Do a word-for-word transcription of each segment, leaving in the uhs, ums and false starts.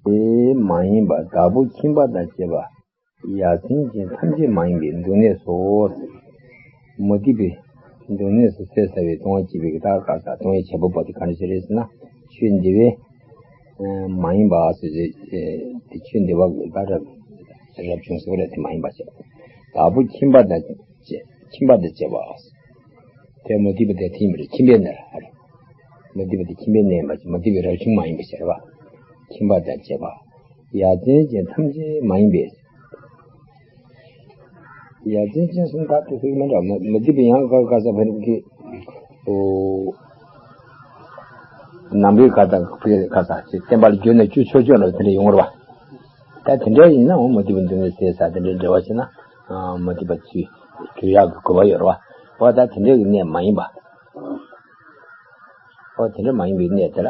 དེ་མ་ཡིན་པ་བདག་པོ་ཁྱིམ་པ་དང་བཅས་པ་ཡ་མཚན་ཅན་ཐམས་ཅད་མ་ཡིན་པའི་འདུག་གནས་སོ། མུ་སྟེགས་པའི་འདུག་གནས་སུ་ཟད་ཚར་བའི་སྡོང་བོ་སྐྱེས་པའི་གི་ད་ག་ས་སྡོང་བོའི་བྱེད་པ་པོ་དེ་ག་འདྲ་ཞིག་རེད་ཟེར་ན། ཆོས་འདི་པའི་མ་ཡིན་པ་ཟེར་ཏེ། ཆོས་འདི་པ་གི་ད་རབ་བྱུང་ཟེར་བ་རེད། དེ་མ་ཡིན་པ་ཞིག་བདག་པོ་ཁྱིམ་པ་དང་བཅས། ཁྱིམ་པ་དང་བཅས་པ། དེ་མུ་སྟེགས་པ་དེ་དེ་ཡིན་པ་རེད། ཁྱིམ་པའི་གནས་རེད། མུ་སྟེགས་པ་དེ་ཁྱིམ་པའི་གནས་ཡིན་པ་ཞིག་མུ་སྟེགས་པའི་རབ་བྱུང་མ་ཡིན་པ་ཞིག་རེད་པ། ཁྱིམ་པ་དང་བཅས་པ། ཡ་མཚན་ཅན་ཐམས་ཅད་མ་ཡིན་པའི། ཡ་མཚན་ཅན་གསུམ་དག་དེ་ཚོ་མི་འདྲ། མུ་སྟེགས་པའི་ཡང་ག་ག་ས་བར་གྱི། ཨོ། ནང་པའི་ག་དང་བོད་ག་ས་ཅིག་བསྟན་པ་ལ་བརྒྱུད་ནས་བཅུ་ཆོས་སྤྱོད་ལ་དེ་འདྲ་ཡོང་བ་རེད་པ། ད་དེ་འདྲ་ཡིན་ན་འོ་མུ་སྟེགས་པའི་འདུག་གནས་ཟད་ས་དེ་འདྲའི་འབྲེལ་བ་བྱས་ན། ཨ། མུ་སྟེགས་པ་ཚུར་གྱུར་ཡག་གི་དགོས་པ་ཡོད་རེད་པ། འོ་ད་དེ་འདྲ་གི་གནས་མ་ཡིན་པ། འོ་དེ་འདྲ་མ་ཡིན་པའི་གནས་དེ་ལ་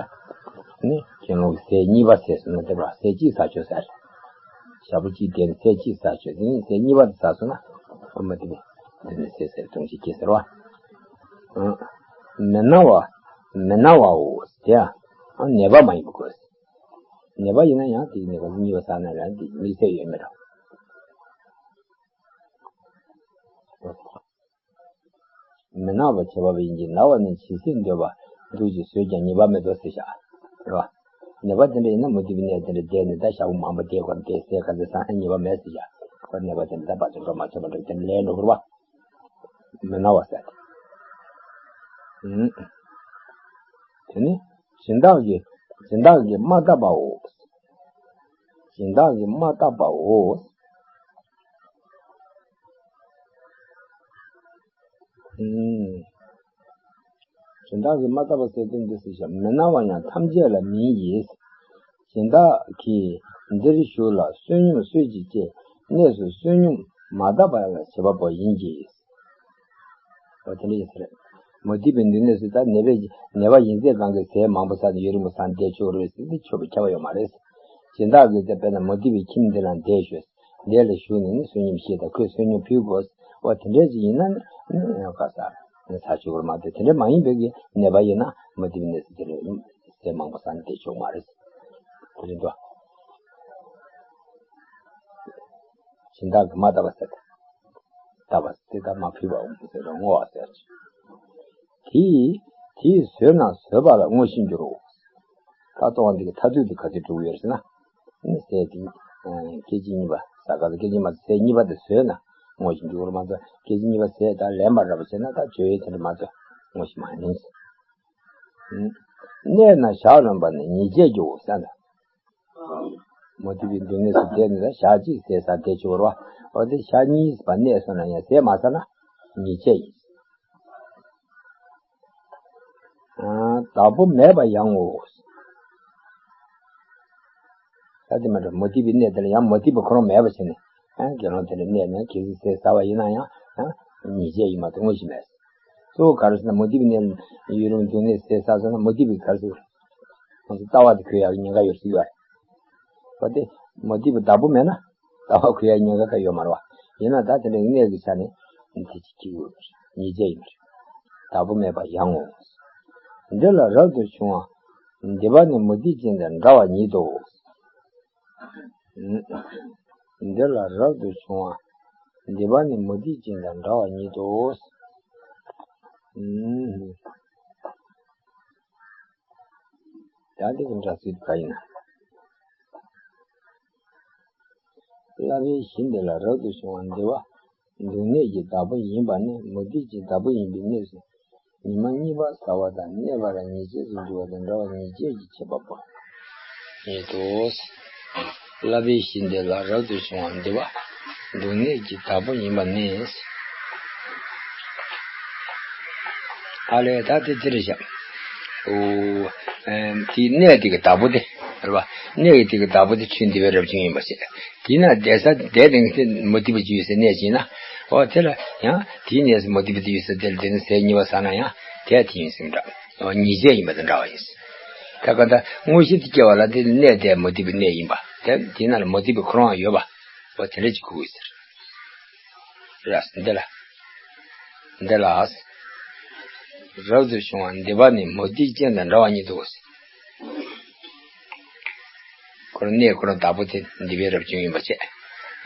ནི་དགེ་སློང་གི་ཟས་གཉིས་པ་ཟས་སུ་མི་བསྟེན་པར་ཟས་གཅིག་ཟ་ཆོག་ཟེར། ཞག་པོ་གཅིག་བསྡད་ནས་ཟས་གཅིག་ཟ་ཆོག་དེ་ནས་ཟས་གཉིས་པ་དེ་ཟ་སོང་ན་འོ་མུ་སྟེགས་པའི་འདུག་གནས་ཟད་ཟེར་སྡོང་ཅིག་སྐྱེས་ཟེར་བ། ཨ། མི་ན་བ། མི་ན་བའོ། དེ་ཡང་ནད་པ་མ་ཡིན་པ་དགོས། ནད་པ་ཡིན་ན་ཡང་དེའི་ནད་པ་གཉིས་པ་ཟ་ན་ཡང་དེ་དམིགས་བསལ་ཡོད་མི་འདྲ། མི་ན་བ་བྱེད་པ་ཡིན་གྱི། ན་བ་ནི་ཇི་སྲིད་འདོད་པ་འདུག་ཅིང་ཟོས་ཀྱང་ཉེས་པ་མེད་དོ་ཟེར་བཞག་རེད་པ། ནད་པ་དེ་འདྲ་ཡིན་ན་མུ་སྟེགས་པའི་གནས་དེ་འདྲ་བསྡད་ནས་ད་ཞག་པོ་མང་པོ་བསྡད་དགོས་ན་དེ་ཟས་ག་ཚོད་ཟ་ན་ཉེས་པ་མེད་ཟེར་བཞག་ཁོ་ནད་པ་དེ་འདྲ་ད་བར་དུ་འགྲོ་མ་ཐུབ་པ་འགྲོ་དེ་འདྲ་ལས་འགྲོ་དགོས་རེད་པ། མི་ན་བ་ཟེར་ཏེ། ཨུམ། དེ་ནི་སྦྱིན་བདག་གིས། སྦྱིན་བདག་གིས་མ་བཏབ་པའོ། སྦྱིན་བདག་གིས་མ་བཏབ་པའོ། ཨུམ། སྦྱིན་བདག་གིས་མ་བཏབ་པ་ཟེར་དོན་འདི་ཟེར་བཞག་མི་ན་བ་ཡང་ཐམས་ཅད་ལ་མིན་གྱི། སྦྱིན་བདག་གིས་འདིར་བཞུགས་ལ་བསོད་སྙོམས་གསོལ་ཅིག་ཅེས་གནས་སུ་བསོད་སྙོམས་མ་བཏབ་པ་ལ་བྱེད་པ་པོ་ཡིན་གྱི། འོ་དེ་འདྲ་ཡིན་ས་རེད། མུ་སྟེགས་པའི་འདུག་གནས་སུ་ད་ནད་པའི་ནད་པ་ཡིན་ཚད་གང་གི་ཟས་མང་པོ་ཟ་ནས་ཡུན་རིང་པོ་ཟ་ནས་བསྡད་ཆོག་རེད་ཟེར་ཏེ་ཆོག་པའི་ཁྱབ་པ་ཡོད་མ་རེད། སྦྱིན་བདག་གིས་ད་དཔེར་ན་མུ་སྟེགས་པའི་ཁྱིམ་འདི་ལ་བསྡད་ཤོག་འདི་ལ་བཞུགས་ནས་ནི་བསོད་སྙོམས་བཞེས་དང་ཁོས་བསོད་སྙོམས་ཕུལ་དགོས། འོ་དེ་འདྲ་ཅིག་ཡིན་ན་ནི་ག་ས་ནི་ཟ་ཆོག་གི་རེད་མ་གཏོགས་དེ་འདྲ་མ་ཡིན་པའི་གི་ནད་པ་ཡིན་ན་མུ་སྟེགས་པའི་གནས་སུ་དེ་ལ་ཟས་མང་པོ་ཟ་ནས་བསྡད་ཆོག་མ་རེད། དེ་རེད་འདུག་སྦྱིན་བདག་གིས་མ་བཏབ་པ་ཟེར་ཏེ། བཏབ་པ་ཟེར་ཏེ་ད་མ་ཕུལ་བ་འོང་ཟེར་ར་བསྔོ་བ་ཟེར། དེས་དེས་ཟོས་ན་ཟོས་པ་ལ་བསྔོ་ཞིང་འགྱུར་རོ། ད་ལྟོ་བ་འདི་གི་མཐར་ཐུག་འདི་ག་ཚོད་འགྲོ་གི་ཡོད་ཟེར་ན། ནི་ཟས་དེ་སྐད་ཅིག་གཉིས་པ་ཟ་ག་ལ་སྐད་ཅིག་མ་ཟས་གཉིས་པ་དེ་ཟོས་ན་བསྔོ་ཞིང་འགྱུར་རོ་མ་གཏོགས་སྐད་ཅིག་གཉིས་པ་ཟས་ད་ལན་པ་ར་བ་བྱས་ན་ད་བརྗོད་ཡས་དེ་འདྲ་མ་གཏོགས་བསྔོ་ཞིང་མ་ཡིན། གནས་ན་ཞག་ལོན་པ་ནི་ཉེས་བྱས་ཀྱིའོ་ཟེར་ན། མུ་སྟེགས་པའི་འདུག་གནས་སུ་བསྡད་ནས་ཞག་གཅིག་ཟས་ཟ་བསྡད་ཆོག་རེད་པ། འོ་དེ་ཞག་གཉིས་པ་གནས་སོང་ན་ཡང་ཟས་མ་ཟ་ན་ཉེས་བྱས་ཡིན། ཨ། བདག་པོ་མེད་པ་ཡང་ངོ་། ད་དེ་མ་འདྲ་མུ་སྟེགས་པའི་གནས་དེ་ལ་ཡང་མུ་སྟེགས་པ་ཁོ་རང་མེད་པ་བྱས་ནས། ཨ། དགེ་སློང་དེ་འདྲ་གནས་ནས་གལ་སྲིད་ཟས་ཟ་བ་ཡིན་ན་ཡང་། ཨ། ཉེས་བྱས་ཡིན་མ་གཏོགས་བསྔོ་ཞིང་མེད། གཙོ་བོ་ག་རེ་ཟེར་ན་མུ་སྟེགས་པའི་གནས་ཡུན་རིང་འདུག་ནས་ཟས་ཟ་སོང་ན་མུ་སྟེགས་པའི་ག་རེ་ཟེར། ང་ཚོ་ལྟ་བ་དེ་གོས་ཡག་གི་ཉེན་ཁ་ཡོད་ཟེར་གྱི་ཡོད་རེད། འོ་དེ་མུ་སྟེགས་པའི་བདག་པོ་མེད་ན་ལྟ་བ་གོས་ཡག་ཉེན་ཁ་ག་ཡོད་མ་རེད་པ། ཡིན་ན་ད་དེ་འདྲ་གནས་ཀྱི་ཆ་ནས་དེ་ཅིག་གཅིག་ཡོད་རེད། ཉེས་བྱས་ཡིན་པ་རེད། བདག་པོ་མེད་པ་ཡང་ངོ་། འདི་ལ་རབ་ཏུ་བྱུང་བ་འདི་པ་ནི་མུ་སྟེགས་ཅན་དང་འདྲ་བ་ཉིད་དོ། འདི་ལ་རབ་ཏུ་བྱུང་བ་འདི་པ་ནི་མུ་སྟེགས་ཅན་དང་འདྲ་བ་ཉིད་དོ། ད་འདི་གི་འདྲ་ཚིག་ག་ཡིན་ན། བསླབ་པའི་གཞི་འདི་ལ་རབ་ཏུ་བྱུང་བ་འདི་པ་འདུག་གནས་ཀྱི་བདག་པོ་ཡིན་པ་ནི་མུ་སྟེགས་ཀྱི་བདག་པོ་ཡིན་པའི་གནས་སུ་ཉི་མ་གཉིས་པ་ཟ་བ་དང་གནས་པ་ལ་ཉེས་བྱས་སུ་འགྱུར་བ་དང་འདྲ་བ་ཉེས་བྱས་ཀྱི་བྱེད་པ་པོ་ཉིད་དོ། བསླབ་པའི་གཞི་འདི་ལ་རབ་ཏུ་བྱུང་བ་འདི་པ་འདུག་གནས་ཀྱི་བདག་པོ་ཡིན་པ་ནི། ཨ་ལས་ད་དེ་དེ་རེད་བཞག་འོ། ཨེམ། དེའི་གནས་དེ་གི་བདག་པོ་དེ། རེད་པ། གནས་ཀྱི་དེ་གི་བདག་པོ་དེ་ཆོས་འདི་པའི་རབ་བྱུང་ཡིན་པ་ཞིག་དེས་ན་བསྡད་ས་བསྡད་དེ་ནི་མུ་སྟེགས་པ་ཅིག་ཡོད་སའི་གནས་ཅིག་ཡིན་ན། འོ་དེ་ལ་ཡང་དེའི་གནས་སུ་མུ་སྟེགས་པ་དེ་ཡོད་ས་དེ་ལ་བསྡད་ན་ཟས་གཉིས་པ་ཟ་ན་ཡང་དེ་ཡང་དེ་ཡིན་ཟེར་འདྲ། འོ་ཉེས་བྱས་ཡིན་པ་དང་འདྲ་བ་ཡིན། ད་ག་ད་དངོས་གཞི་དེ་སྐྱེ་བ་ལ་དེ་གནས་དེ་མུ་སྟེགས་པའི་གནས་ཡིན་པ། དེ་དེ་ན་ལ་མུ་སྟེགས་པའི་ཁོ་རང་ཡོད་པ། འོ་དེ་འདྲ་ཅིག་གོ་དགོས་ཟེར། རེད། འདི་ལ། འདི་ལ། རབ་ཏུ་བྱུང་བ་འདི་པ་ནི་མུ་སྟེགས་ཅན་དང་འདྲ་བ་ཉིད་དོ། ཁོ་རང་གནས་ཁོ་རང་བདག་པོ་དེ་འདི་བས་རབ་བྱུང་ཡིན་པ་བྱས།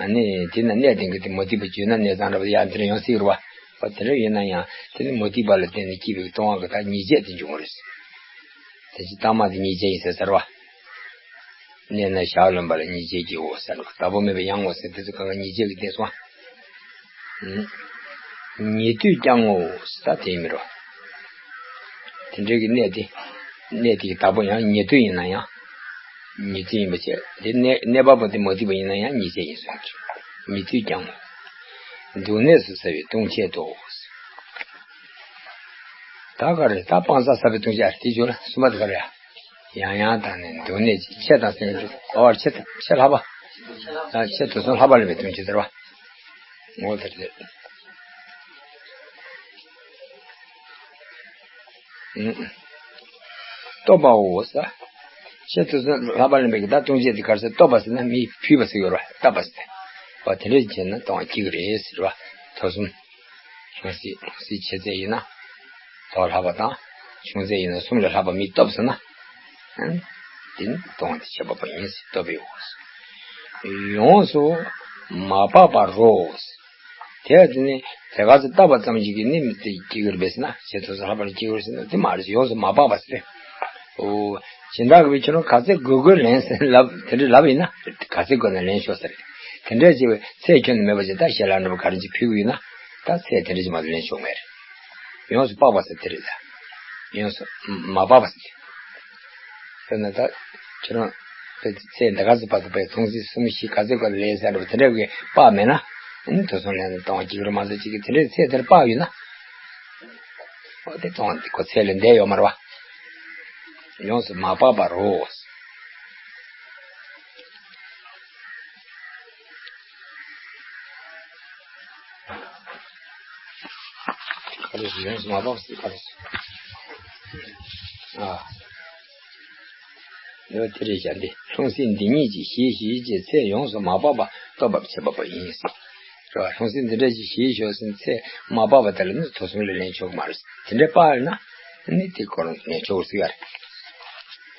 ཨ་ནི་དེ་ན་གནས་དེ་གི་དེ་མུ་སྟེགས་པ་བརྗོད་ན་གནས་ཚང་རབ་ཡང་དེ་ར་ཡང་སྲིད་རུ་བ། ཨོ་དེ་འདྲ་ཡིན་ན་ཡང་དེ་ནི་མུ་སྟེགས་པ་ལ་བརྟེན་ནས་སྐྱེས་པའི་ལྟུང་བ་གི་ད་ཉེས་བྱས་དེ་འབྱུང་བ་རེད། དེ་ཅི་ལྟ་མ་དེ་ཉེས་བྱས་ཡིན་ཟེར་ཟེར་བ། གནས་ན་ཞག་ལོན་པ་ལ་ཉེས་བྱས་ཀྱི་འོ་ཟེར་ནོ། བདག་པོ་མེད་པའི་ཡང་འོ་ཟེར་དེ་ཚོ་གང་ག་ཉེས་བྱས་ཀྱི་སྟེང་སོང་། ཉེ་དུས་ཀྱང་ངོ་ཟེར་ད་དེ་ཡིན་མི་རོ། དེ་འདྲའི་གི་གནས་དེ། གནས་དེ་གི་བདག་པོ་ཡང་ཉེ་དུས་ཡིན་ན་ཡང་། ཉེས་བྱས་ཡིན་པ་བྱས། དེ་གནས་གནས་པ་པོ་དེ་མུ་སྟེགས་པ་ཡིན་ན་ཡང་ཉེས་བྱས་ཡིན་གསུངས་ཀྱི། ཉེ་དུས་ཀྱང་། འདུག་གནས་སུ་ཟ་བའི་ལྟུང་བྱེད་དོ། ད་ག་རེ་ད་སྤང་བྱ་ཟ་བའི་ལྟུང་བྱེད་དེ་བརྗོད་ལ་གསུམ་པ་དེ་ག་རེ་ཡ། ཡང་ཡང་དང་ནི་འདུག་གནས་ཀྱི་ཆེ་དང་སེང་གེ་ཨོ་ཆེ་ཆེ་ལྷག་པ། ཆེ་དུ་སོང་ལྷག་པ་ལེན་པའི་ལྟུང་བྱེད་ཟེར་བ། ངོ་དེ་རེད། ལྟོ་བའོ་ཟ། ཆེ་དུ་སོང་ལྷག་པ་ལེན་པའི་ད་ལྟུང་བྱེད་དེ་ག་རེ་ཟེར་ལྟོ་བ་ཟེར་ན་མི་ཕུལ་བ་ཟེར་ཡོད་ར་ལྟ་བ་ཟེར། ཨོ་དེ་འདྲས་བྱས་ན་ལྟུང་བ་སྐྱེ་གི་རེད་ཟེར་བ། ཐོ་གསུམ། ཆུང་སྲིད་ཆུང་སྲིད་ཆེ་ཚད་ཡིན་ན། ལྟོ་ལྷག་པ་དང་། ཆུང་ཚད་ཡིན་ན་གསུམ་ལས་ལྷག་པ་མི་སྟོབས་ཟེར་ན། ཨང་། དེ་ནི་ལྟུང་བ་དེ་བྱེད་པ་པོ་ཡིན་ཟེར་ལྟོ་བའོ། ཡོངས་སུ་མ་སྤགས་པ་རོ། དེ་ཡང་དེ་ནི་དེ་ག་ཚོད་བཏབ་པ་ཙམ་ཞིག་གིས་ནི་མི་དེ་སྐྱེ་གི་རེད་པས་ཟེར་ན་ཆེ་ཚོད་ཚོད་ལྷག་པ་ལ་སྐྱེ་གི་རེད་ཟེར་ན་དེ་མ་རེད། ཡོངས་སུ་མ་སྤགས་པ་ཟེར། ཨོ། སྦྱིན་བདག་གིས་ཁྱོད་རང་ག་ཚད་དགོས་དགོས་ལེན་ཟེར་ལབ་དེ་འདྲ་ལབ་ཡིན་ན་ག་ཚད་དགོས་ན་ལེན་ཤོག་ཟེར། དེ་འདྲ་བྱས་པའི་ཚད་ཁྱོན་ནས་མེད་པ་ཅིག་ད་ཞལ་ལག་འདྲ་པོ་ག་རེ་ཅིག་ཕུལ་གི་ཡོད་ན། ད་ཚད་དེ་འདྲ་ཅིག་མ་གཏོགས་ལེན་ཆོག་མེད་རེད། ཡོངས་སུ་སྤགས་པ་ཟེར་དེ་རེད་ད། ཡོངས་སུ་མ་སྤགས་པ་ཟེར། དཔེར་ན་ད་ཁྱོད་རང་ཚེ་འདི་ག་ཚོད་བར་དུ་པའི་ཐུང་ཚིག་གསུམ་བཞི་ག་ཚོད་བར་ལས་ཟེར་བ་དེ་འདྲ་གི་སྤགས་མེད་ན། ཨ་ནི་དུ་སོང་ལན་ལ་གཏོང་བ་གཅིག་རུ་མ་ཟད་གཅིག་གི་དེ་འདྲའི་ཚེ་དེར་སྤགས་ཡོད་ན། ཨོ་དེ་གཏོང་བ་འདི་ཁོ་ཚེ་ལས་འདས་ཡོད་མ་རེད་བ། ཡོངས་སུ་མ་སྤགས་པ་རོ། ག་རེ་ཟེར་ཡོངས་སུ་མ་སྤངས་ཟེར་ག་རེ་ཟེར། ཨ། འདི་བ་དེ་རེད་བྱ་འདི་ལྷུང་བཟེད་འདི་ཉིད་ཀྱིས་ཞེས་ཞེས་བྱས་ཚེ་ཡོངས་སུ་མ་སྤངས་པ་ལྟོ་བབ་བྱེད་པ་པོ་ཡིན་ཟེར། རེད་བ། ལྷུང་བཟེད་འདི་འདྲ་ཞིག་ཞེས་ཞོག་ཟེར་ཚེ་མ་སྤངས་པ་དེ་ལ་ནི་ཐོ་གསུམ་ལས་ལེན་ཆོག་གི་མ་རེད། དེ་འདྲ་སྤགས་ཡོད་ན་ནི་དེ་ཁོ་རང་ལེན་ཆོག་ཟེར་ཡ་རེད།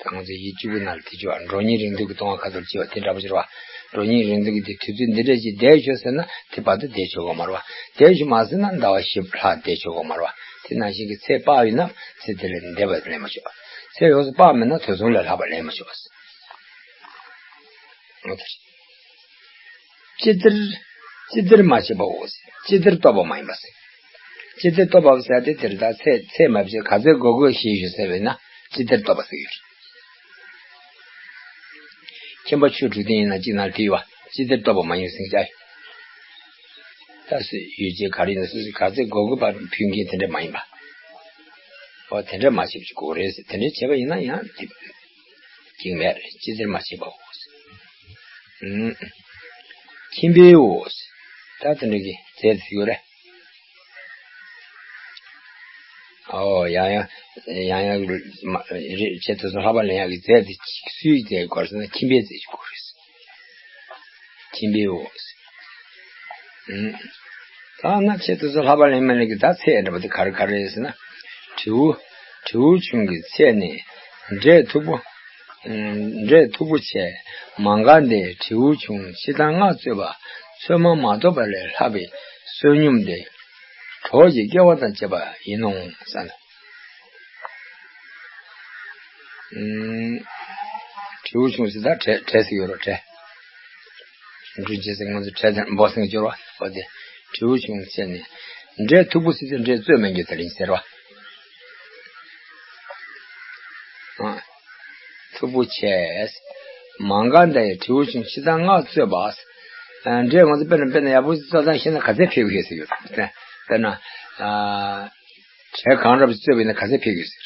ད་ང་ཚོ་ཡིག་གཅིག་པུ་ནང་ལ་དེ་ཅོ་འགྲོ་གཉེན་རིང་ཐུང་གི་ལྟུང་བ་ཁ་ཐོར་སྐྱེ་བ་དེ་འདྲ་པོ་ཅིག་རེད་བ། འགྲོ་གཉེན་རིང་ཐུང་གི་དེ་དུས་ཚོད་འདི་འདྲ་ཅིག་བསྡད་ཆོག་ཟེར་ན་དེ་བར་དུ་བསྡད་ཆོག་གི་མ་རེད་བ། བསྡད་ཆོག་མ་ཟེར་ན་ཟླ་བ་བཞི་ལྷག་བསྡད་ཆོག་གི་མ་རེད་བ། དེ་ནང་བཞིན་གྱི་ཚེ་སྤགས་ཡོད་ན་ཚེ་དེ་ལས་འདས་པ་ལེན་མ་ཆོག་ཚེ་ཡོངས་སུ་སྤགས་མེད་ན་དུས་གསུམ་ལས་ལྷག་པ་ལེན་མ་ཆོག་ཅི་བདེར། ཅི་བདེར་མ་བྱས་པའོ། ཅི་བདེར་སྟོབས་པ་མ་ཡིན་པ་ཟེར། ཅི་བདེར་སྟོབས་པ་ཟེར་ཏེ་དེར་ད་ཚེ་ཚེ་མ་བྱས་ག་ཚོད་དགོས་དགོས་ཞེས་ཞུ་ཟེར་བས་ན་ཅི་བདེར་སྟོབས་པ་ཟེར་ཡོད། ཁྱིམ་པ་ཆོས་དྲུག་ལྡན་ཡིན་ན་གཅིག་ནང་དེ་ཡོད་བ་ཅི་བདེར་སྟོབས་པ་མ་ཡིན་ཟེར་ཀྱང་། ད་སུ་ཡོད་ཅེས་ག་རེ་ཡིན་ན་སུ་སུ་ག་ཚོད་དགོས་དགོས་པ་ཕུལ་མཁན་དེ་འདྲ་མ་ཡིན་པ། ཨོ་དེ་འདྲ་མ་བྱེད་པ་ཅིག་དགོས་རེད་ཟེར་དེ་འདྲ་བྱས་པ་ཡིན་ན་ཡང་དེ། ཅིག་མེད་རེད། ཅི་བདེར་མ་བྱས་པའོ། ཨུམ། ཁྱིམ་པའི་འོ། ད་དེ་འདྲ་གི་རྫས་དེ་ཡོད་རེད། ཨོ་ཡང་ཡང་ཡང་ཡང་མ་རེད་ཅེས་དེ་ཚོ་ལྷག་པ་ལེན་ཡག་གི་རྫས་དེ་སུའི་རྫས་དགོས་ཟེར་ན་ཁྱིམ་པའི་རྫས་ཅིག་དགོས་རེད། ཁྱིམ་པའི་འོ། ཨུམ། ད་ན་ཆེད་དུ་སུ་ལྷག་པ་ལེན་མ་ལེན་གྱི་ད་ཚད་འདྲ་པོ་དེ་ག་རེ་ག་རེ་རེད་ཟེར་ན། དྲེའུ། དྲེའུ་ཆུང་གི་ཚད་ནི། འབྲས་མཐུག་པོ། ཨུམ། འབྲས་མཐུག་པོ་ཆེ། མ་འགགས་འདི་དྲེའུ་ཆུང་ཕྱི་དང་སྔ་རྩོད་པ། ཚོད་མ་མ་ཐོབ་པ་ལས་ལྷག་པའི་བསོད་སྙོམས་ཏེ། གྲོགས་ཀྱི་སྐལ་བ་དང་བཅས་པ་ཡིན་ནོ་ཟེར། ཨུམ། དྲེའུ་ཆུང་ཟེར་ད་བྲེ་བྲེ་ཟེར་ཡོད་རེད་བྲེ། འབྲུ་འབྱེད་ཟེར་ང་ཚོ་བྲེ་དང་འབོ་ཟེར་གྱི་རེད་བ། འོ་དེ་དྲེའུ་ཆུང་ཟེར་ནས་འབྲས་མཐུག་པོ་ཟེར་དུས་འབྲས་རྩོད་མེད་རྒྱུ་དེ་ལ་ཡིན་ཟེར་བ། ཨ། མཐུག་པོ་ཆེ། མ་འགགས་འདི་དྲེའུ་ཆུང་ཕྱི་དང་སྔ་རྩོད་པ། ཨ། འབྲས་ང་ཚོ་དཔེར་ན་དཔེར་ན་ཡག་པོ་རྩོད་སྟངས་ཤེས་ན་ག་ཚད་ཕེབས་ཀྱི་ཡོད་ཟེར་གྱི་རེད། དཔེར་ན། ཨ། བྲེ་གང་འདྲ་རྩོད་པ་ཡིན་ན་ག་ཚད་ཕེབས་ཀྱི་ཡོད་ཟེར།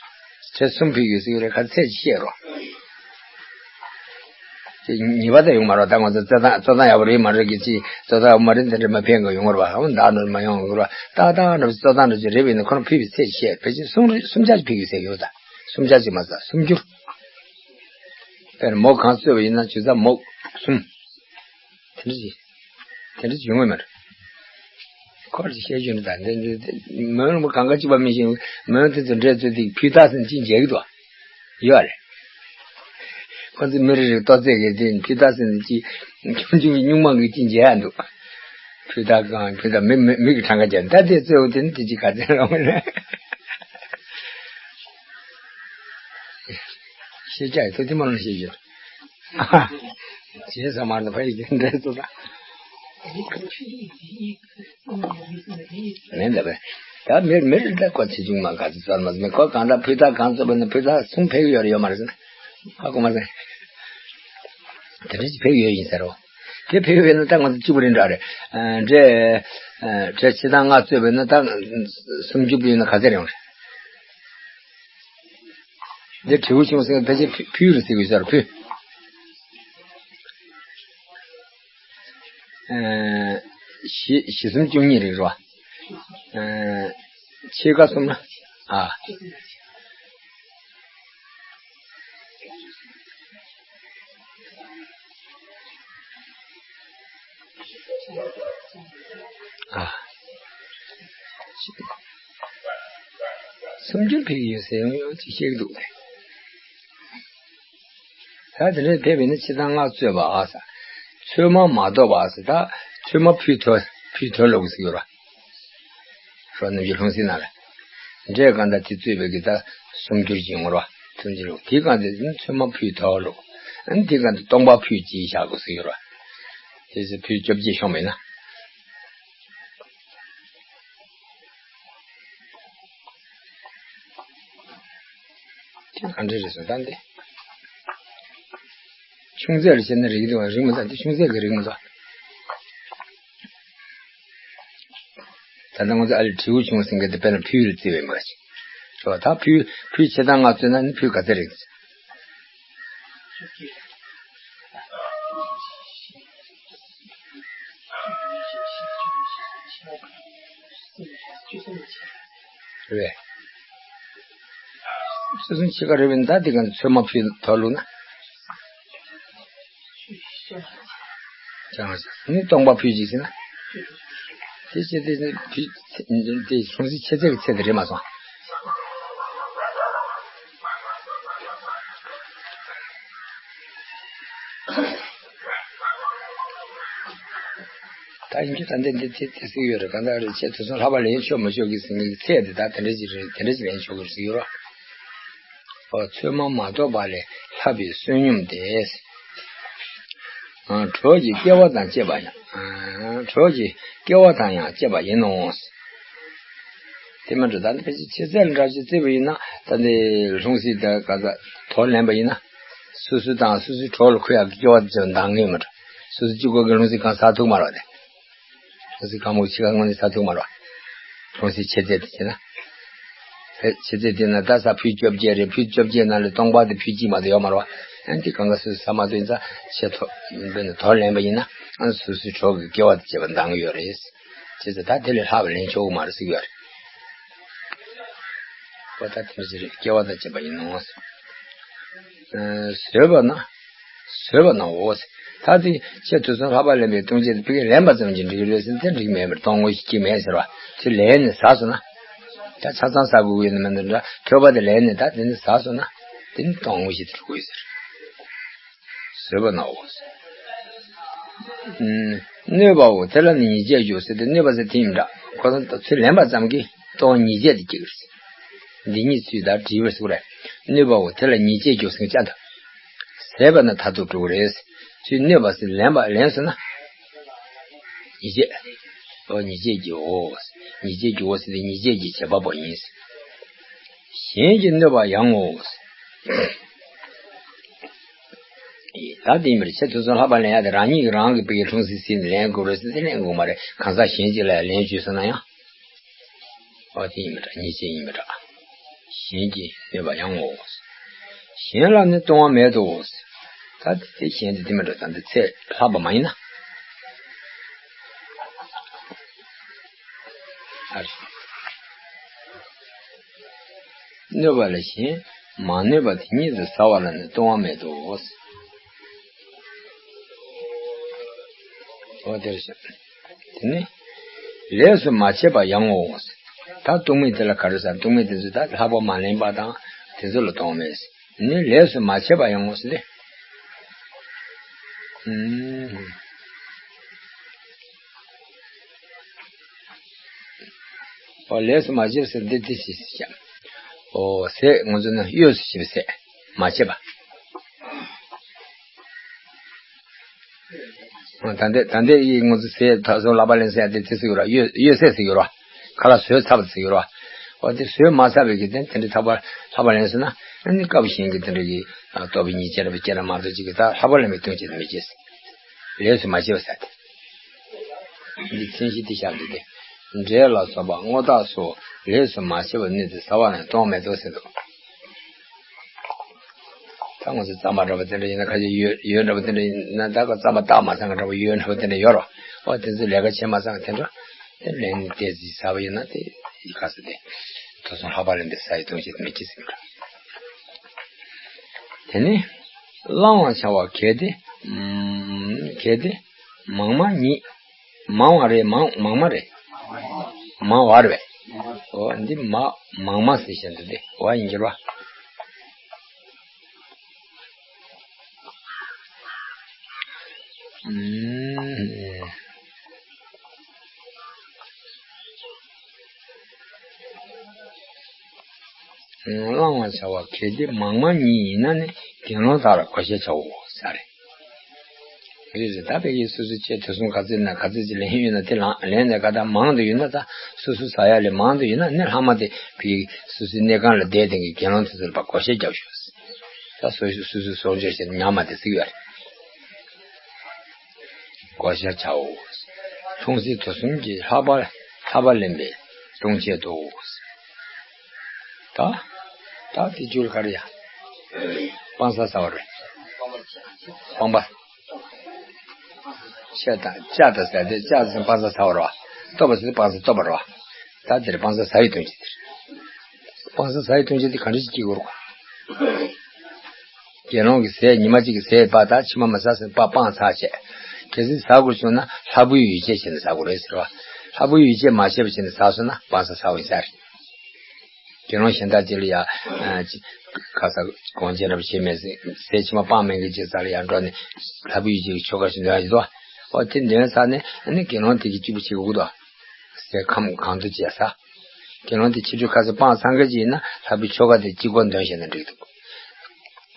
བྲེ་གསུམ་ཕེབས་ཀྱི་ཡོད་ཟེར་གྱི་རེད། ག་ཚད་ཅིག་བཤད་རོགས། ཅིག་ཉེས་པ་དེ་ཡོང་མ་རེད། ད་ང་ཚོ་རྩོད་སྟངས་རྩོད་སྟངས་ཡག་པོ་རེད་མ་རེད་ཀྱི་ཅིག་རྩོད་སྟངས་ཡག་པོ་མ་རེད་འདི་འདྲ་མ་ཕན་གི་ཡོང་བ་རེད་བ། འོ་ད་འདྲ་མ་ཡོང་གི་རེད་བ། ཏག་ཏག་འདྲ་རྩོད་སྟངས་འདྲ་ཅིག་རེད་པས་ན་ཁོ་རང་ཕེབས་པའི་ཚད་ཅིག་བཤད། ཕལ་ཆེར་གསུམ་རེ་གསུམ་ཆ་ཅིག་ཕེབས་ཀྱི་ཟེར་གྱི་ཡོད། ད་གསུམ་ཆ་ཅིག་མ་ཟད་སུམ་འགྱུར། དཔེར་ན་མོ་གང་རྩོད་པ་ཡིན་ན་ཇི་ལྟར་མོ་གསུམ། དེ་འདྲ་ཅིག་དེ་འདྲ་ཅིག་ཡོང་གི་མ་རེད། ཁོ་རང་ཅིག་བཤད་རྒྱུ་ནི་ད་འདི་འདི་མོན་ལ་མོ་གང་ག་གཅིག་པ་མི་ཤེས། མོན་དེ་ཚོ་འདྲ་རྩོད་དེ་ཕུལ་ད་ཟིན་ཅིག་མཇལ་གི་འདུག་ཡོད་རེད། ཁོ་ཚོས་མི་རེ་རེ་ལྟོ་ཚད་ཀྱི་དེ་ཕུད་ད་ཟེར་ནས་ཅིག་ཆུང་ཆུང་གི་སྨྱུག་མ་གི་ཅིག་འཇལ་ཡ་འདུག་ཕུད་ད་གང་ཕུད་ད་མི་མི་མི་གི་གྲངས་ཀ་བརྒྱབ། ད་དེ་གཙོ་བོ་དེ་ནི་དེ་ཅིག་ག་ཚད་རང་མིན་ན། ཤེས་བྱ་ཡི་ཐོག་ཐེངས་མ་ལ་ཤེས་བྱ། ཞེས་ས་མར་ནི་ཕ་ཡི་གི་འདྲེ་ཚོ་དང་། ལན་འདེབས་པས། ད་མིར་མིར་ད་ཁོ་ཆེ་ཆུང་མ་ག་ཚོད་ཚར་མ་ཟིན་ཁོ་གང་ལྟར་ཕུད་ད་གང་ཚོད་པ་ནི་ཕུད་ད་གསུམ་ཕེབས་ཡོད་རེད་ཡོད་མ་རེད་ཟེར་ན། ཧ་གོ་མ་ཟིན། དེ་འདྲ་ཞིག་ཕེབས་ཡོད་ཡིན་ཟེར་རོ། དེ་ཕེབས་ཡོད་ན་ད་ང་ཚོ་གཅིག་པུ་རེད་འདྲ་རེད། འདྲེ་འདྲེ་ཕྱི་ཐང་ལྔ་གཙོས་པས་ན་ད་སུམ་ཅུ་པོ་ཡིན་ན་ག་ཚད་རེད་ཡོང་རེད། འདི་དྲེའུ་ཆུང་ཟེར་ཕལ་ཆེར་ཕུ་ཕུ་རུ་ཟེར་དགོས་ས་རེད་ཕུ། ཨ། བཞི་བཞི་གསུམ་བཅུ་གཉིས་རེད་རོ། ཨ། ཕྱེད་ཀ་གསུམ་ལ། ཨ། ཨ། སུམ་ཅུ་ཕེབས་ཡོད་ཟེར་ཡང་ཡང་ཅིག་བཤད་ཀྱི་འདུག་ད་དེ་འདྲའི་ཕེབས་པས་ན་ཕྱི་ཐང་ལྔ་གཙོས་པ་ཨ་ས། ཚོད་མ་མ་གཏོགས་པ་ཨ་ས་ད་ཚོད་མ་ཕུད་དོ་ཕུད་དོ་ལོག་ཟེར་ཡོད་ར། རོ་ནུབ་ཀྱི་ལྷུང་བཟེད་ནང་ལ། འདྲེ་གང་ལྟར་དེ་གཙོས་པའི་གི་ད་སུམ་འགྱུར་གྱི་ངོ་ར། སུམ་འགྱུར་ལོག་དེ་གང་ལྟར་ཚོད་མ་ཕུད་དོ་ལོག་ཨ་ནི་དེ་གང་ལྟར་སྟོང་པ་ཕུད་ཅིག་བཞག་དགོས་ཟེར་ཡོད་ར། དེ་ཚོ་ཕུད་བཅོ་བརྒྱད་ཤོང་བས་ན། དེ་གང་འདྲ་རེད་ཟེར་ད་འདི། ཆུང་ཚད་ལ་བཤད་ན་རིགས་འདུག་རིགས་མི་འདུག་འདི་ཆུང་ཚད་ཀྱི་རིགས་མི་འདུག་ད་ལྟ་ང་ཚོ་ཨ་ལས་དྲེའུ་ཆུང་ཟེར་མཁན་དེ་དཔེར་ན་ཕུའི་རུ་བརྩི་བའི་མ་ཞིག་ད་ཕུའི་ཕུའི་ཕྱི་ཐང་ལྔ་གཙོས་ན་ནི་ཕུའི་ག་ཚད་རིགས། རེད། སོ་སོའི་ཕྱེད་ཀ་རེད་པས་ན་ད་འདི་ག་ཚོད་མ་ཕུད་དོ་ལོག་ན། ནི་སྟོང་པ་ཕུད་ཅིག་ཟེར་ན། དེ་ཕྱེད་ཚད་ནི་ཕུད་དེ་ལྷུང་བཟེད་ཕྱེད་ཚད་ཀྱི་ཚད་དེ་རེད་མ་སོང་། ད་ཡིན་གྱི་ད་འདི་འདི་ཚེ་ཚེ་ཟིག་ཡོད་རེད་གང་ལྟར་རེད་ཆེ་དུ་སོང་ལྷག་པ་ལེན་ཆོག་མི་ཆོག་གི་ཟིན་གྱི་ཚད་འདི་ད་དེ་འདྲ་ཅིག་རེད་དེ་འདྲ་ཅིག་ལེན་ཆོག་གི་ཟིག་ཡོད་རོ། ཨོ་ཚོད་མ་མ་གཏོགས་པ་ལས་ལྷག་པའི་བསོད་སྙོམས་ཏེ། གྲོགས་ཀྱི་སྐལ་བ་དང་བཅས་པ་ཡང་། གྲོགས་ཀྱི་སྐལ་བ་དང་ཡང་བཅས་པ་ཡིན་ནོ། དེ་མ་འགྲོ་ད་ནི་ཕལ་ཆེར་ཆེ་ཚད་ལ་འདྲ་ཞིག་བརྩིས་པ་ཡིན་ན་ད་ནི་ལྷུང་བཟེད་ད་ག་ས་དོར་ལེན་པ་ཡིན་ན། སོ་སོ་དང་སོ་སོའི་གྲོགས་ལ་འཁོད་ཡག་གི་སྐལ་བ་དེ་ཚོ་འདང་ངེས་མ་འགྲོ། སོ་སོ་གཅིག་པོ་གི་ལྷུང་བཟེད་གང་ཟག་ཐུག་མ་རོགས་ཏེ། ལྷུང་བཟེད་གང་མོ་ཆེ་ག་ངོ་ནས་ཟ་ཐུག་མ་རོགས། ལྷུང་བཟེད་ཆེ་ཚད་དེ་བྱས་ན། ཕལ་ཆེ་ཚད་དེ་ན་ད་ས་ཕུད་བཅོ་བརྒྱད་རེད་ཕུད་བཅོ་བརྒྱད་ནང་ལས་སྟོང་པ་དེ་ཕུད་གཅིག་མ་གཏོགས་ཡོད་མ་རོགས། ཨ་ནི་དེ་གང་ག་སོ་སོ་ཟ་མ་ཐུབ་ཡིན་ཙང་ཆེ་ཐོ་འབད་ནས་དོར་ལེན་པ་ཡིན་ན་ཨ་ནི་སོ་སོའི་གྲོགས་ཀྱི་སྐལ་བ་དེ་བྱས་པ་འདང་གི་ཡོད་རེད། བྱས་ཙང་ད་དེ་ལས་ལྷག་པ་ལེན་ཆོག་གི་མ་རེད་ཟེར་གྱི་ཡོད་རེད། ཁོ་ད་དེ་འདྲ་ཞིག་རེད་སྐལ་བ་དང་བཅས་པ་ཡིན་ནོ། ཨ་བཟོད་པ་ན། བཟོད་པ་ནའོ། ད་དེ་ཆེ་དུ་སོང་ལྷག་པ་ལེན་པའི་ལྟུང་བྱེད་དེ་ཕ་གིར་ལེན་པ་ཙམ་གྱིས་འགྲིག་གི་རེད་ཟེར་ན་དེ་འགྲིག་མེད་པར་གཏོང་ངོ་ཞིག་ཅིག་མེད་ཟེར་བ། དེ་ལེན་ནས་ཟ་སོང་ན། ད་ཆ་ཚང་ཟ་དགོས་ཀྱི་ཡོད་ན་མེད་ན་འདྲ་ཐོས་པ་དེ་ལེན་ནས་ད་དེ་ནས་ཟ་སོང་ན་དེ་ནི་གཏོང་ངོ་ཞིག་ཏུ་འགྲོ་གི་ཡོད་ཟེར། བཟོད་པ་ནའོ། གནོད་པའོ་དེ་ལ་ནི་ཉེས་བྱས་འཇོག་ཟེར་ཏེ་གནོད་པ་ཟེར་དེ་ཡིན་འདྲ། ཁོ་ཚོ་ད་ཚུར་ལེན་པ་ཙམ་གྱིས་གཏོང་ཉེས་བྱས་དེ་སྐྱེ་གི་རེད། འདི་ཉིད་ཚུལ་དང་འདྲིས་པར་གསུངས་རེད། གནོད་པའོ་དེ་ལ་ཉེས་བྱས་འཇོག་ཟེར་ཅན་དང་། ཟད་པ་ན་མཐར་ཐུག་འགྲོ་གི་རེད། ཚུར་གནོད་པ་ཟེར་ལེན་པ་ལེན་སོང་ན། ཉེས་བྱས། ཨོ་ཉེས་བྱས་ཀྱིའོ། ཉེས་བྱས་ཀྱིའོ་ཟེར་ཏེ་ཉེས་བྱས་ཀྱི་བྱེད་པ་པོ་ཡིན། གཞན་གྱིས་གནོད་པ་ཡང་ངོ་། ད་དེ་ཡིན་པར་ཆེ་དུ་སོང་ལྷག་པ་ལེན་ཡ་དེ་རང་ཉིད་ཀྱིས་རང་གི་པའི་ལྷུང་བཟེད་ཟིན་ལེན་དགོས་རེད་ཟེར་ཏེ་ལེན་དགོས་མ་རེད་གང་ཟག་གཞན་གཅིག་ལ་ལེན་བཅུག་སོང་ན་ཡང་། ཨོ་དེ་ཡིན་མི་འདྲ་ཉེས་བྱས་ཡིན་མི་འདྲ། གཞན་གྱིས་གནོད་པ་ཡང་ངོ་། གཞན་ལ་ནི་གཏོང་བ་མེད་དོ། ད་དེ་གཞན་དེ་དེ་མི་འདྲ་ད་འདི་ཚད་ལྷག་པ་མ་ཡིན་ན། ཨ་རེ། གནོད་པ་ལ་གཞན་མ་གནོད་པ་དེ་ཉིད་དུ་ཟ་བ་ལ་ནི་གཏོང་བ་མེད་དོ། འོ་དེར་ཞེས། དེ་ནི་ལས་སུ་མ་བྱས་པ་ཡང་ངོ་། ད་གཏོང་མི་དེ་ལ་ག་རེ་ཟེར་གཏོང་མི་དེ་ཚོ་ད་ལྷག་པ་མ་ལེན་པ་དང་དེ་ཚོ་ལ་གཏོང་མེད། ནི་ལས་སུ་མ་བྱས་པ་ཡང་ངོ་ཟེར་ཏེ། ཨུམ། ཨོ་ལས་སུ་མ་བྱས་ཟེར་འདི་དེ་ཞིག་བཤད། ཨོ་ཟས་ང་ཚོ་ནི་གཡོས་སུ་བྱེད་པའི་ཟས་མ་བྱས་པ། ད་ལྟའི་ད་ལྟའི་ཡིག་ངོ་ཚོ་ཟས་ད་སོ་ལྷག་པ་ལེན་ཟེར་ཡ་དེ་དེ་ཟེར་གྱི་ར། གཡོ་གཡོ་ཟས་ཟེར་གྱི་ར། ཁ་ལག་ཟོས་ཚར་བ་ཟེར་གྱི་ར། འོ་དེ་ཟོས་མ་ཚར་བའི་གི་དེ་དེ་འདྲའི་ཐག་པ་ལྷག་པ་ལེན་ཟེར་ན། ཨ་ནི་སྐབས་གཞན་གྱི་དེ་འདྲ་གི་ལྟོ་བའི་ཉིན་བྱེད་ར་བའི་སྐྱེ་ན་མ་གཏོགས་ཅིག་གི་ད་ལྷག་པ་ལེན་པའི་དོན་བྱེད་དུ་མི་བྱེད་ཟེར། ལས་སུ་མ་བྱས་པ་ཟེར་ཏེ། འདི་མཚན་གཞི་དེ་བཞག་འདུག་སྟེ། འབྲས་ལ་སོགས་པ་སྔོ་ཐག་སོགས་ལས་སུ་མ་བྱས་པ་ནི་དེ་ཟ་བ་ན་གཏོང་མེད་དོ་ཟེར་འདུག་ད་ང་ཚོ་རྩམ་པ་འདྲ་པོ་དེ་འདྲ་ཡིན་ན། ཁ་ཤས་ཡོས་ཡོས་འདྲ་པོ་དེ་འདྲ་ཡིན་ན། ད་ག་རྩམ་པ་བཏགས་མ་ཚང་གི་འདྲ་པོ་ཡོས་འདྲ་པོ་དེ་འདྲ་ཡོད་རོ། ཨོ་དེ་ཚོ་ལས་ཀ་བྱེད་མ་ཚང་གི་དེ་འདྲ་དེ་ལན་ཏེ་ཟི་ཟ་བ་ཡིན་ན་དེ་ཡི་ཁ་ས་དེ་དུ་སོང་ལྷག་པ་ལེན་པའི་ས་ཡི་ལྟུང་བྱེད་མི་བྱེད་ཟེར་གི་འདྲ། དེ་ནི་བླང་བར་བྱ་བ་གལ་ཏེ་ཨམ་གལ་ཏེ་མང་མ་ཉིད། མང་བ་རེད། མང་མང་མ་རེད། མང་བ་རེད། ཨོ་འདི་མ་མང་མ་ཟེར་བཤད་འདུག་སྟེ། བ་ཡིན་གྱི་རེད་བ། ཨུམ། བླང་བར་བྱ་བ་གལ་ཏེ་མང་མ་ཉིད་ཡིན་ན་ནི་དགེ་སློང་དག་ལ་བགོ་བཤའ་བྱའོ་ཟེར་རེད། རེད་རེད། ད་ཕ་གི་སོ་སོ་ཆེ་དུས་གསུམ་ག་ཚོད་ན་ག་ཚོད་ཅིག་ལེན་ཡོད་ན་དེ་ལེན་ནས་ག་ད་མང་དུ་ཡོད་ན། ད་སོ་སོ་ཟ་ཡ་ལས་མང་དུ་ཡོད་ན་ནི་ལྷག་མ་དེ་ཕ་གི་སོ་སོའི་གནས་ཁང་ལ་བསྡད་དེ་གི་དགེ་སློང་དེ་ཚོ་ལ་ཕར་བགོ་བཤའ་རྒྱབ་ཤོག་ཟེར། ད་སོ་སོ་སོ་སོའི་གསོག་འཇོག་བྱས་ནས་ཉམས་མ་དེ་ཟིག་ཡོད་རེད། བགོ་བཤའ་བྱའོ། ལྷུང་བཟེད་དུས་གསུམ་གྱི་ལྷག་པ་ལྷག་པ་ལེན་པའི་ལྟུང་བྱེད་དོ། ད་ད་དེ་རྒྱུར་ག་རེ་ཡ། སྤང་ས་ཟ་བ་རེད། སྤང་པ། ཤ་དང་ལྕགས་དང་ཟ་དེ་ལྕགས་ཟེར་སྤང་ས་ཟ་བ་རེད་བ། ལྟོ་བ་ཟེར་སྤང་ས་ལྟོ་བ་རེད་བ། ད་དེར་སྤང་ས་ཟ་བའི་ལྟུང་བྱེད་དེ་རེད། སྤང་ས་ཟ་བའི་ལྟུང་བྱེད་དེ་ག་འདྲ་ཞིག་སྐྱེ་དགོས་རེད། དགེ་སློང་གི་ཟས་ཉི་མ་གཅིག་གི་ཟས་པ་དང་ཕྱི་མ་མ་ཟ་ཟེར་པ་སྤང་ཚར་བྱས། གལ་སྲིད་ཟ་དགོས་བྱུང་ན་ལྷ་བུའི་ཡོ་བྱད་བྱས་ནས་ཟ་དགོས་རེད་ཟེར་བ། ལྷ་བུའི་ཡོ་བྱད་མ་བྱས་པ་བྱས་ནས་ཟ་སོང་ན་སྤང་ས་ཟ་བ་ཡིན་ས་རེད། དགེ་སློང་གཞན་དག་ཅིག་ལ་ཡ་ཨ་ཅི་ཁ་ས་གོང་ཆེན་རབ་བྱེད་མེད་ཟེར་ཟས་ཕྱི་མ་སྤང་མེད་མཁན་ཅིག་ས་ལ་ཡ་འགྲོ་ནས་ལྷ་བུའི་ཡོ་བྱད་ཀྱི་ཆོ་ག་ཞིག་འདོན་ཡ་ཡོད་དོ། ཨོ་དེ་འདོན་ས་ནས་ཨ་ནི་དགེ་སློང་དེ་གི་གཅིག་པུ་བྱེད་དགོས་དོ། ཟས་ཁམ་གང་དུ་བྱས་ས། དགེ་སློང་དེ་ཕྱི་དྲོའི་ཁ་ཟས་སྤངས་ཚར་མཁན་ཅིག་ཡིན་ན་ལྷ་བུའི་ཆོ་ག་དེ་གཅིག་པོ་འདོན་བྱས་ན་འགྲིག་འདུག་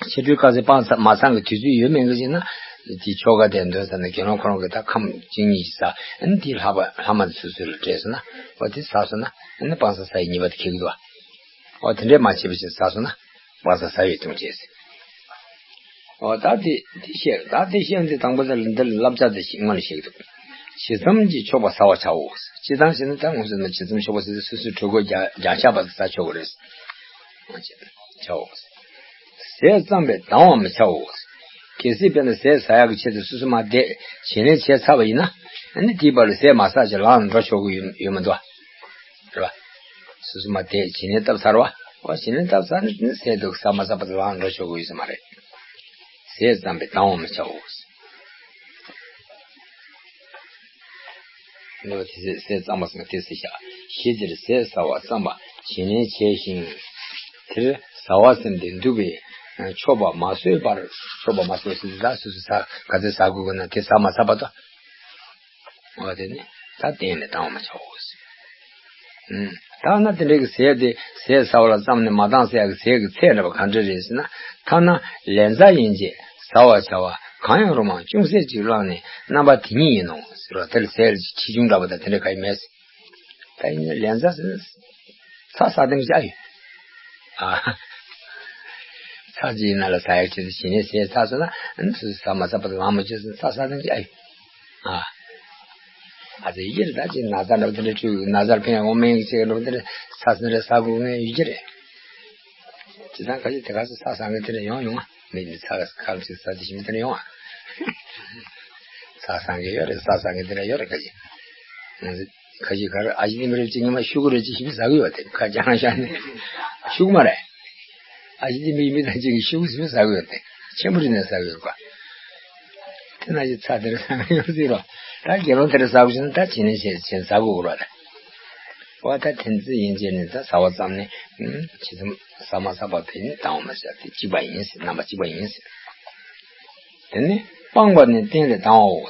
ཕྱི་དྲོའི་ཁ་ཟས་སྤངས་ཚར་མ་ཚང་གི་དུས་ཚོད་ཡོད་མེད་མཁན་ཅིག་ཡིན་ན། དེའི་ཆོ་ག་དེ་འདོན་ས་ནས་དགེ་སློང་ཁོ་རང་གིས་ད་ཁམ་གཅིག་གཉིས་ཤིག་ཟ། ཨ་ནི་དེའི་ལྷག་པ་ལྷག་མ་དེ་སོ་སོ་ལ་སྤྲད་སོང་ན། ཨོ་དེ་ཟ་སོང་ན་ཨ་ནི་སྤང་ས་ཟ་ཡི་ཉེས་པ་དེ་འཁེལ་གི་འདུག་ཨོ་དེ་འདྲས་མ་བྱས་པ་ཞིག་ཟ་སོང་ན་སྤང་ས་ཟ་བའི་ལྟུང་བྱེད་ཟེར། ཨོ་ད་དེ་དེ་བཤད། ད་དེ་བཤད་འདི་དང་པོ་དེ་ལ་འདི་ལ་བསླབ་བྱ་དེ་ཞིག་སྔོན་ལ་བཤད་ཀྱི་འདུག་ཇི་ཙམ་གྱིས་ཆོག་པ་ཟ་བར་བྱའོ། སྤྱིར་བཏང་བཤད་ན་ད་ངོ་སོ་ན་ཇི་ཙམ་ཆོག་པ་ཟེར་ཏེ་སོ་སོའི་གྲོད་ཁོག་རྒྱ་རྒྱ་ཆག་པ་ཟ་ཆོག་གི་རེད། བྱའོ། ཟས་གཙང་བས་ལྡང་བར་མི་བྱའོ། གལ་སྲིད་དཔེར་ན་ཟས་ཟ་ཡག་གི་ཆེད་དུ་སོ་སོ་མར་བསྡད་བྱིན་ལེན་བྱས་ཚར་བ་ཡིན་ན། ཨ་ནི་དེའི་བར་ལ་ཟས་མ་ཟ་བྱས་ལངས་ནས་འགྲོ་ཆོག་གི་ཡོད་ཡོད་མི་འདུག་བ། རེད་བ། སོ་སོ་མར་བསྡད་བྱིན་ལེན་བཏབ་ཚར་བ། འོ་བྱིན་ལེན་བཏབ་ཚར་ནས་ཟས་འདུག་ཟ་མ་ཟ་བར་དུ་ལངས་འགྲོ་ཆོག་གི་ཡོད་ས་མ་རེད། ཟས་གཙང་བས་ལྡང་བར་མི་བྱའོ། ལོ་དེ་ཟས་ཟས་གཙང་མ་ཟེར་ན་དེ་ཟེར་བཞག་ཞེས་དེར་ཟས་ཟ་བ་གཙང་མ་བྱིན་ལེན་བྱས་ཤིང་། དེར་ཟ་བ་ཟེར་ཏེ་འདུག་པས་ཆོག་པ་མ་བཟོད་པར། ཆོག་པ་མ་བཟོད་ཟེར་ཏེ་ད་སོ་སོ་ཟ་ག་ཚོད་ཟ་དགོས་ཀྱི་ན་དེ་ཟ་མ་ཟ་བར་དུ། འོ་དེ་ནི་ད་གཏན་ནས་ལྡང་བར་མི་བྱའོ། ཨུམ། ཐ་ན་དེ་འདྲའི་གི་ཟས་དེ་ཟས་ཟ་བ་ལ་བརྩམས་ནས་མ་འདང་ཟེར་ཡག་གི་ཟས་ཀྱི་ཚད་འདྲ་བ་ག་འདྲ་རེད་ཟེར་ན། ཐ་ན་ལན་ཚྭ་ཡན་ཆད་ཟ་བར་བྱ་བ་གང་ཡང་རུང་བ་ཅུང་ཟད་ཅིག་བླངས་ནས་རྣམ་པ་དེ་ཉིད་ཡིན་ནོ་ཟེར་བ། དེ་ལ་ཟས་ཆེ་ཆུང་འདྲ་བ་དང་དེ་འདྲ་ག་ཡང་མེད། ད་ཡིན་ན་ལན་ཚྭ་ཟེར་ན་ཚྭ་ཟ་སྟངས་ཅིག་ཨ་ཡོད། ཨ། ཚྭ་ཅིག་ཡིན་ན་ལ་ཟ་ཡག་ཆེད་དུ་བྱིན་ལེན་བྱས་ཚར་སོང་ན། ཨ་ནི་ཚྭ་ཟ་མ་ཟ་བར་དུ་ལངས་མ་བྱས་སོང་། ཚྭ་ཟ་སྟངས་ཅིག་ཨ་ཡོད། ཨ། ཨ་ཙི་ཡོད་རེད། ད་ཅིག་ན་ཚ་འདྲ་པོ་དེ་འདྲ་བྱུང་ན་ཚར་ཕན་ཡོང་མེད་ཅིག་འདྲ་པོ་དེ་འདྲ་ཚྭ་ཟ་རེ་ཟ་དགོས་མཁན་ཡོད་ཀྱི་རེད། དེ་དང་ཁ་ཤས་དེ་ག་ཚོད་ཚྭ་ཟ་མཁན་དེ་འདྲ་ཡོང་ཡོང་ཨ། མི་འདི་ཚྭ་ཁ་ལ་ཅིག་ཟ་དེ་ཞིམ་དེ་འདྲ་ཡོང་ཨ། ཚྭ་ཟ་མཁན་ཡོད་རེད། ཚྭ་ཟ་མཁན་དེ་འདྲ་ཡོད་རེད། ཁ་ཤས་ང་ཚོ་ཁ་ཤས་ག་རེ་ཨ་ཞེ་དེ་མི་རེད་ཅིག་ཉི་མ་ཤོག་གུ་རེད་ཅིག་ཞིམ་ཟ་གི་ཡོད་དེ། ཁ་རྒྱང་ཤ་ནས་ཤོག་གུ་མ་རེད། ཨ་ཞེ་དེ་མི་མི་དང་གཅིག་གིས་ཤོག་གུ་ཟིན་ཟ་གི་ཡོད་དེ། ཆེན་པོ་རེད་ནས་ཟ་གི་ཡོད་པ། དེ་ན་ཅིག་ཚྭ་དེ་འདྲ་ཟ་མཁན་ཡོད་སྲིད་རོ། ད་དགེ་སློང་དེ་འདྲ་ཟ་དགོས་བྱུང་ན་ད་བྱིན་ལེན་བྱས་བྱས་ཟ་དགོས་རོ་རེད། འོ་ད་དེ་ཚོ་ཡན་ཆད་ནི་ད་ཟ་བ་ཙམ་ནི། ཨུམ། ཇི་ཙམ་ཟ་མ་ཟ་བར་དེ་ནི་ལྡང་བར་མི་བྱ། དེ་གཅིག་པ་ཡིན་ཟེར། རྣམ་པ་གཅིག་པ་ཡིན་ཟེར། དེ་ནི། སྤངས་པ་ནི་གཏན་ལས་བཏང་བའོ།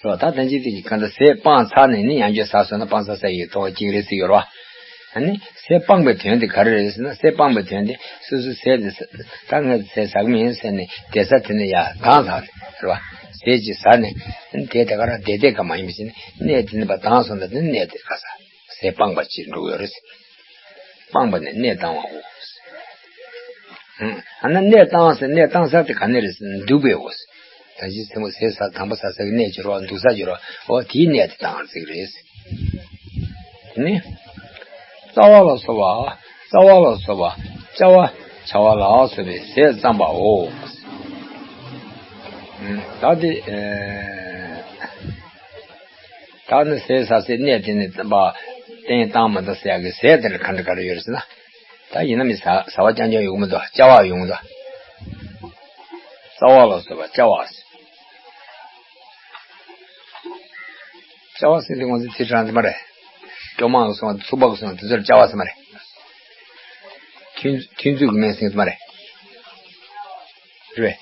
རོ། ད་ལྟ་ཅི་དེ་གི་གང་ལྟར་ཟས་སྤངས་ཚར་ནས་ནི་ཡང་བསྐྱར་ཟ་སོང་ན་སྤང་ས་ཟ་ཡི་གཏོང་བ་གཅིག་རེད་ཟེར་ཡོད་རོ། ཨ་ནི་ཟས་སྤངས་པའི་དོན་དེ་ག་རེ་རེད་ཟེར་ན། ཟས་སྤངས་པའི་དོན་དེ་སོ་སོའི་ཟས་དེ་ཟ་ད་ངས་ཟས་ཟ་གི་མིན་ཟེར་ནས་བསྡད་ས་དེ་ནས་ཡར་ལྡང་ཚར་རེད་བ། ཟས་ཅིག་ཟ་ནས་དེ་དེ་ག་རང་བསྡད་བསྡད་ག་མ་ཡིན་པ་ཞིག་ནས་གནས་དེ་ནས་ཕར་ལྡང་སོང་ན་དེ་ནས་གནས་དེ་ག་ས་ཟས་སྤངས་པ་ཅིག་འགྲོ་གི་ཡོད་རེད། སྤངས་པ་ནི་གནས་བཏང་བའོ། ཨ་ན་གནས་བཏང་ཟེར་གནས་བཏང་ས་དེ་ག་ནས་རེད་ཟེར་ན་འདུག་པའོ། ད་ཅི་ཚེ་མོ་ཟས་ཟ་དང་པོ་ཟ་ས་གི་གནས་ཀྱི་རོ། འདུག་ས་ཀྱི་རོ། འོ་དེའི་གནས་དེ་བཏང་ཟེར་གི་རེད། དེ་ནི་རྩ་བ་ལ་སོགས་པ། རྩ་བ་ལ་སོགས་པ་བཅའ་བ་བྱ་བ་ལ་སོགས་པའི་ཟས་བརྩམས་པའོ། ད་དེ་ཨེ། ད་ནི་ཟས་ཟ་སའི་གནས་དེ་ནི་བསྟན་པ་བསྟན་བཏང་མ་བཏང་ཟེར་ཡག་གི་ཟས་དེ་ལ་ག་འདྲ་ག་རེ་ཡོད་རེད་ཟེར་ན། ད་ཡིན་ན་མི་ཟ་ཟ་བ་རྐྱང་རྐྱང་ཡོང་གི་མི་འདུག་བཅའ་བ་ཡོང་གི་འདུག་རྩ་བ་ལ་སོགས་པ་བཅའ་བ་ཟེར། བཅའ་བ་ཟེར་དུས་ང་ཚོ་ཚིག་དྲང་དེ་མ་རེད། སྐྱོ་མང་གི་སོང་བ་ཚུགས་པ་གི་སོང་བ་དེ་ཚོར་བཅའ་བ་ཟེར་མ་རེད། ཐུན་ཐུན་ཚོད་ཀྱི་སྨན་ཟེར་དེ་མ་རེད། རེད།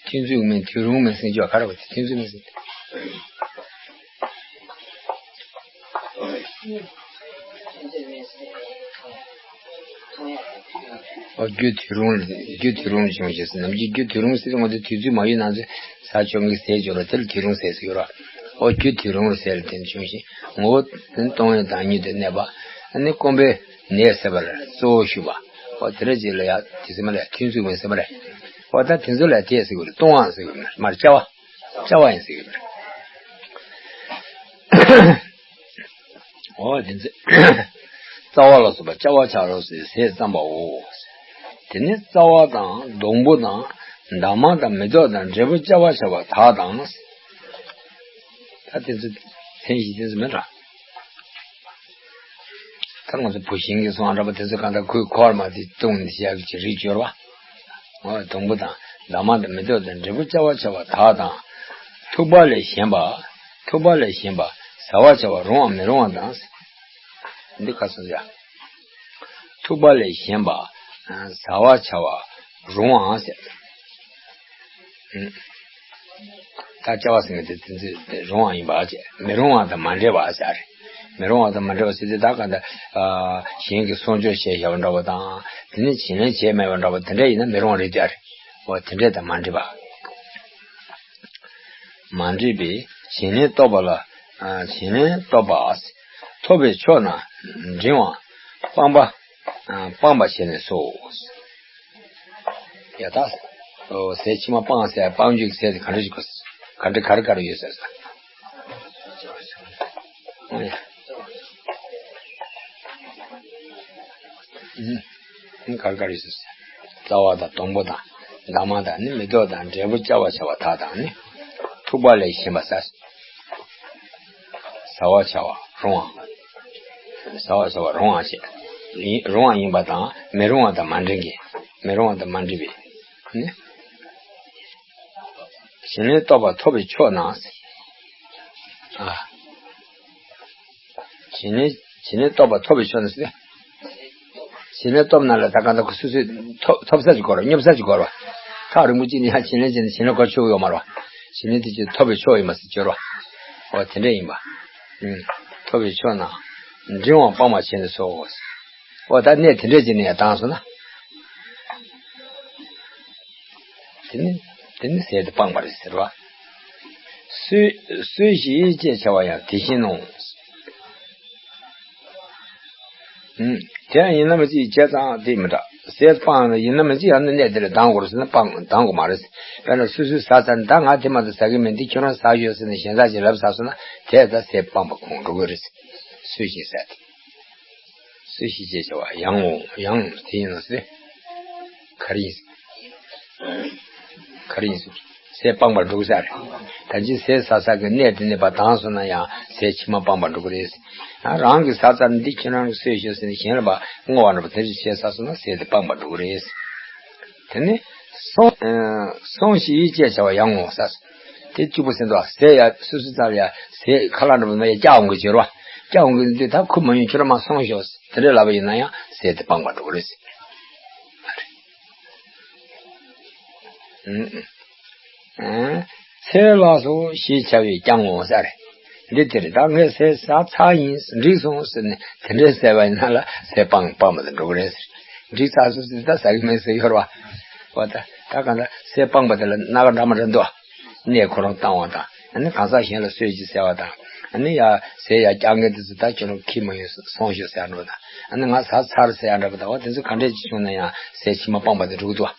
ཐུན་ཚོད་མིན་དུས་རུང་མིན་ཟེར་རྒྱུ་ག་རེ་བ་དེ་ཐུན་ཚོད་མིན་ཟེར། ཨོ་རྒྱུ་དུས་རུང་རྒྱུ་དུས་རུང་བྱུང་ཞེས་ཟེར། ནམ་རྒྱུན་རྒྱུ་དུས་རུང་ཟེར་ང་ཚོ་དུས་ཚོད་མ་ཡོད་ན་ཚོད་ཟ་ཆོག་གི་ཟས་སྦྱོར་བ་དེ་ལ་དུས་རུང་ཟས་ཟེར་གྱི་ཡོད་ར། ཨོ་རྒྱུ་དུས་རུང་ཟས་ལ་དེ་བྱུང་ཞིང་ངོ་བོ་དེ་སྟོང་ཉིད་དང་ཉིད་དུ་གནས་པ། ཨ་ནི་སྐོམ་པའི་ནད་སེལ་བར་གཙོ་བོ་ཞུ་བ། ཨོ་དེ་འདྲ་ཅིག་ལ་ཡ་དེ་ཟེར་མ་རེད། ཐུན་ཚོད་མིན་ཟེར་མ་རེད། ཨོ་ད་དེ་ཚོ་ལ་དེ་ཟེར་གྱི་རེད། ལྟུང་བ་ཟེར་གྱི་རེད། མར་བཅའ་བ། བཅའ་བ་ཡིན་ཟེར་གྱི་རེད། ཨོ་དེ་ཚོ་རྩ་བ་ལ་སོགས་པ་བཅའ་བ་བྱ་བ་ལ་སོགས་པའི་ཟས་བརྩམས་པའོ། དེ་ནི་རྩ་བ་དང་སྡོང་པོ་དང་འདབ་མ་དང་མེ་ཏོག་དང་འབྲས་བུ་བཅའ་བ་བྱ་བ་དག་དང་། ད་དེ་ཚོ་མཚན་གཞི་དེ་ཚོ་མེད་ལ། ད་ང་ཚོ་བུད་ཤིང་གི་སོང་འདྲ་པོ་དེ་ཚོ་གང་ལྟར་ཁོའི་འཁོར་མ་དེ་བཏུང་ནས་བཞག་གི་རིགས་སྦྱོར་བ། འོ་སྡོང་པོ་དང་འདབ་མ་དང་མེ་ཏོག་དང་འབྲས་བུ་བཅའ་བ་བྱ་བ་དག་དང་། ཐུག་པ་ལས་གཞན་པ། ཐུག་པ་ལས་གཞན་པ་ཟ་བར་བྱ་བ་རུང་བ་མི་རུང་བ་དང་། འདི་ག་སོང་ཟེར། ཐུག་པ་ལས་གཞན་པ་ཟ་བར་བྱ་བ་རུང་བའང་ཟེར། ད་བཅའ་བ་ཟེར་མཁན་དེ་དེ་ཚོ་རུང་བ་ཡིན་པ་བྱས། མི་རུང་བ་དང་མ་འབྲེལ་བ་ཟེར་རེད། མི་རུང་བ་དང་མ་འབྲེལ་བ་ཟེར་དུས་ད་ག་འདྲ་གཞན་གྱིས་སྲུང་སྐྱོབ་བྱས་བཞག་པ་འདྲ་བོ་དང་། དེ་ནས་བྱིན་ལེན་བྱས་མེད་པ་འདྲ་བོ་དེ་འདྲ་ཡིན་ན་མི་རུང་བ་རེད་ཟེར་རེད། འོ་དེ་འདྲ་དང་མ་འབྲེལ་བ། མ་འདྲེས་པའི་བྱིན་ལེན་རྟོག་པ་ལ། བྱིན་ལེན་རྟོག་པ་ཐོབ་པའི་ཕྱོགས་ན་འབྲིང་བ་སྤངས་པ། སྤངས་པ་བྱས་ནས་སོ། ཡ་ད། ཟས་ཕྱི་མ་སྤངས་ཟེར་སྤང་རྒྱུའི་ཟས་དེ་ག་འདྲ་ཞིག་གོ། ག་འདྲ་ག་རེ་ག་རེ་ཡོད་ཟེར་ས། ག་རེ་ག་རེ་ཡོད་ཟེར་ས། རྩ་བ་དང་སྡོང་པོ་དང་འདབ་མ་དང་ནི་མེ་ཏོག་དང་འབྲས་བུ་བཅའ་བ་བྱ་བ་དག་དང་ནི། ཐུག་པ་ལས་གཞན་པ་ཟ། ཟ་བར་བྱ་བ་རུང་བ། ཟ་བར་བྱ་བ་རུང་བ་བྱས། ཡིན་རུང་བ་ཡིན་པ་དང་མི་རུང་བ་དང་མ་འདྲེན་གྱི། མི་རུང་བ་དང་མ་འདྲེས་པའི། ནི། བྱིན་ལེན་རྟོག་པ་ཐོབ་པའི་ཕྱོགས་ན། ཨ། བྱིན་ལེན་བྱིན་ལེན་རྟོག་པ་ཐོབ་པའི་ཕྱོགས་ན་ཟེར། བྱིན་ལེན་རྟོག་པ་ན་ལ་ད་ག་ད་ཁོ་སོ་སོས་ཐོབ་ཐོབ་ས་ཅིག་དགོས་ར། སྙོབ་ས་ཅིག་དགོས་ར། ཐག་རིང་པོ་གཅིག་ནས་ཡང་བྱིན་ལེན་བྱས་ནས་བྱིན་ལེན་གོ་ཆོད་ཡོད་མ་རེད་བ། བྱིན་ལེན་དེ་ཅིག་ཐོབ་པའི་ཕྱོགས་ཡིན་པ་ཟེར་སྦྱོར་བ། འོ་དེ་འདྲ་ཡིན་པ། ཐོབ་པའི་ཕྱོགས་ན་འབྲིང་བ་སྤངས་པ་བྱས་ནས་སོ། འོ་ད་གནས་དེ་འདྲ་ཅིག་ནས་ཡང་བཏང་སོང་ན། དེ་ནི་དེ་ནི་ཟས་དེ་སྤངས་པ་རེད་ཟེར་བ། གསོས་གསོས་ཤིག་ཅེས་བྱ་བ་ཡང་དེ་བཞིན་ནོ། ཨུམ། དེ་ཡང་ཡིན་ན་མི་ཚིག་བྱས་ཙང་དེ་མི་འདྲ། ཟས་སྤངས་ན་ཡིན་ན་མི་ཚིག་ཡང་ན་གནས་དེ་ལ་ལྡང་དགོས་རེད་ཟེར་ན་སྤང་ལྡང་དགོས་མ་རེད། དཔེར་ན་སོ་སོས་ཟ་ཚར་ནས་ད་ང་དེ་མ་གཏོགས་ཟ་གི་མིན། འདི་ཁྱོད་རང་ཟ་ཤོག་ཟེར་ནས་གཞན་དག་ཅིག་ལབ་ཟ་སོང་ན་དེ་ད་ཟས་སྤངས་པ་ཁོངས་འགྲོ་གི་རེད། གསོས་ཤིག་ཟེར་ཏེ། གསོས་ཤིག་ཅེས་བྱ་བ་ཡང་ངོ་། ཡང་དེ་ཡིན་ནོ་ཟེར། ག་རེ་ཡིན། ག་རེ་ཡིན་ཟེར། ཟས་སྤངས་པར་འགྲོ་གི་ཟེར། ད་ཅི་ཟས་ཟ་ས་གི་གནས་དེ་ནས་ཕར་ལྡང་སོང་ན་ཡང་ཟས་ཕྱི་མ་སྤངས་པར་འགྲོ་གི་རེད། ཡང་རང་གིས་ཟ་ཚར་ནས་འདི་ཁྱེད་རང་གིས་གསོས་ཤོག་ཟེར་ནས་གཞན་ལ་ཕར་བསྔོ་བ་འདྲ་པོ་དེ་ཚོ་བྱས་ཟ་སོང་ན་ཟས་དེ་སྤངས་པར་འགྲོ་གི་རེད། དེ་ནས་སོང་། སོང་ཞིག་ཅེས་བྱ་བ་ཡང་ངོ་ཟེར། དེ་གཅིག་པུ་ཟེར་འདུག་ཟས་ཡ་སོ་སོའི་རྩ་ལ་ཡ་ཟས་ཁ་ལག་འདྲ་པོ་མ་ཡ་བཀྱག་འོང་གི་བྱེད་རོགས། བཀྱག་འོང་གི་འདུག་ད་ཁུར་མ་ཡོང་། ཁྱོད་རང་མར་སོང་ཤོག་ཟེར་དེ་འདྲ་ལབ་པ་ཡིན་ན་ཡང་ཟས་དེ་སྤངས་པར་འགྲོ་གི་རེད། ཨུམ། ཚེ་ལ་སོགས་ཞེས་བྱ་བས་ཀྱང་ངོ་ཟེར། འདི་དེར་ད་ངས་ཟས་ཟ་ཚར་ཡིན། འགྲིག་སོང་ཟེར་ནས་དེ་འདྲའི་ཟེར་བ་ཡིན་ན་ལ་ཟས་སྤང་སྤངས་པ་དང་འགྲོ་གི་རེད་ཟེར། འགྲིག་ཚར་སོང་ཟེར། ད་ཟ་གི་མེད་ཟེར་ཡོད་རེད་བ། འོ་ད་ད་གང་ལྟར་ཟས་སྤངས་པ་དེ་ལ་སྣ་ཁ་འདྲ་མ་འདྲ་འདུག་གནས་ཁོ་རང་བཏང་བ་དང་། ཨ་ནི་གང་ཟག་གཞན་ལ་གསོལ་ཅིག་ཟེར་བ་དང་། ཨ་ནི་ཡ་ཟས་ཡ་རྐྱང་མཁན་དེ་ཚོ་ད་ཁྱོད་རང་ཁྱི་མ་ཡིན་སོང་ཤོག་ཟེར་ཡ་འགྲོ་དང་། ཨ་ནི་ང་ཟ་ཚར་ཟེར་ཡ་འདྲ་པོ་དང་། འོ་དེ་ཚོ་ག་འདྲས་ཅིག་བྱུང་ན་ཡང་ཟས་ཕྱི་མ་སྤངས་པ་དེ་འགྲོ་གི་འདུག་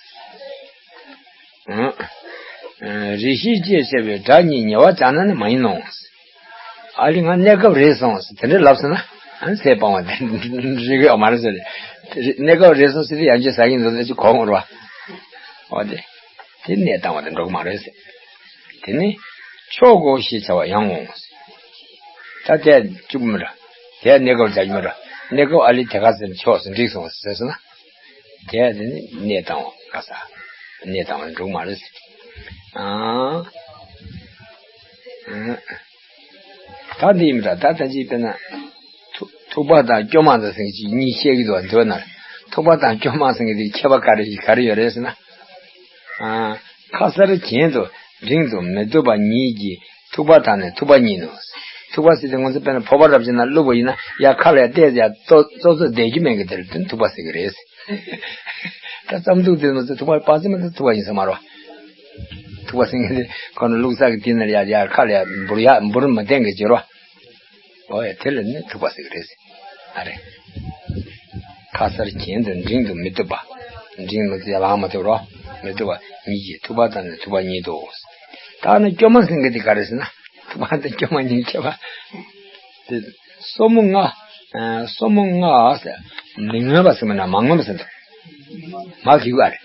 རེ་ཞིག་ཅེས་བྱ་བའི་སྒྲ་གཉིས་ཉེ་བར་སྦྱར་ན་ནི་མ་ཡིན་ནོ། ཨ་ལི་ང་གནས་སྐབས་རེད་སོང་ཟེར་དེ་འདྲས་ལབ་སོང་ན། ཨ་ནི་ཟས་སྤང་བ་དེ་རེད་གི་ཡོད་མ་རེད་ཟེར། གནས་སྐབས་རེད་སོང་ཟེར་དུས་ཡང་ཅིག་ཟ་གི་འདུག་ཟེར་ཅིག་གོ་འོང་ར། འོ་དེ། དེ་གནས་བཏང་བ་དེ་འགྲོ་གི་མ་རེད་ཟེར། དེ་ནི་ཆོག་གོ་ཞེས་བྱ་བ་ཡང་ངོ་ཟེར། ད་དེ་བཅུག་མི་འདྲ། དེ་གནས་སྐབས་བྱ་རྒྱུ་མི་འདྲ། གནས་སྐབས་ཨ་ལི་དེ་ག་ཟེར་ཆོག་ཟེར་འགྲིག་སོང་ཟེར་སོང་ན། དེ་དེ་ནི་གནས་བཏང་བ་ག་ས། གནས་བཏང་བ་འགྲོ་གི་མ་རེད་ཟེར། ཨ། ཨ། ད་འདི་ཡིན་པ་ད་ད་ཅིག་དཔེར་ན། ཐུག་ཐུག་པ་དང་སྐྱོ་མ་དང་ཟེར་གྱི་གཉིས་བཤད་ཀྱི་འདུག་འདི་བ་ན། ཐུག་པ་དང་སྐྱོ་མ་ཟེར་གྱི་དེ་ཁྱད་པར་ག་རེ་ག་རེ་ཡོད་རེད་ཟེར་ན། ཨ། ཁ་སར་གྱེན་དུ་འབྲིང་དུ་མི་བཏུབ་པ་གཉིས་ཀྱིས་ཐུག་པ་དང་ནི་ཐུག་པ་གཉིས་ནོ། ཐུག་པ་ཟེར་དུས་ང་ཚོ་དཔེར་ན་ཕོར་པ་རབ་ཅིག་ནང་བླུགས་པ་ཡིན་ན། ཡ་ཁ་ལ་ཡ་བལྟས་ཡ་ཙོག་ཙོག་ཙོག་བསྡད་རྒྱུ་མེད་གི། དེར་དོན་ཐུག་པ་ཟེར་གི་རེད། ད་རྩམ་ཐུག་དེ་ང་ཚོ་ཐུག་པ་པ་ཙི་མ་ད་ཐུག་པ་ཡིན་ས་མ་རོ། ཐུག་པ་ཟེར་གི་དེ་ཁོ་ན་བླུགས་ས་གི་དེ་ན་ཡ་ཡ་ཁ་ལ་ཡ་འབུར་ཡ་འབུར་མ་བསྟན་གི་བྱེད་རོ། ཨོ་ཡ་དེ་ལ་ནི་ཐུག་པ་ཟེར་གི་རེད། ཨ་རེ། ཁ་སར་གྱེན་དུ་འབྲིང་དུ་མི་བཏུབ་པ། འབྲིང་མི་བཏུབ་ཡ་ལང་མ་བཏུབ་རོ། མི་བཏུབ་པ་གཉིས་ཀྱིས་ཐུག་པ་དང་ནི་ཐུག་པ་གཉིས་དོ། ད་ནི་སྐྱོ་མ་ཟེར་གི་དེ་ག་རེ་ཟེར་ན། ཐུག་པ་དང་སྐྱོ་མ་གཉིས་ཁྱད་པར། དེ་སོར་མོ་ལྔ། ཨ། སོར་མོ་ལྔ་ཟེར། མི་མངོན་པ་ཟེར་མིན་ན་མ་མངོན་པ་ཟེར་འདུག་མ་གི་བ་རེད།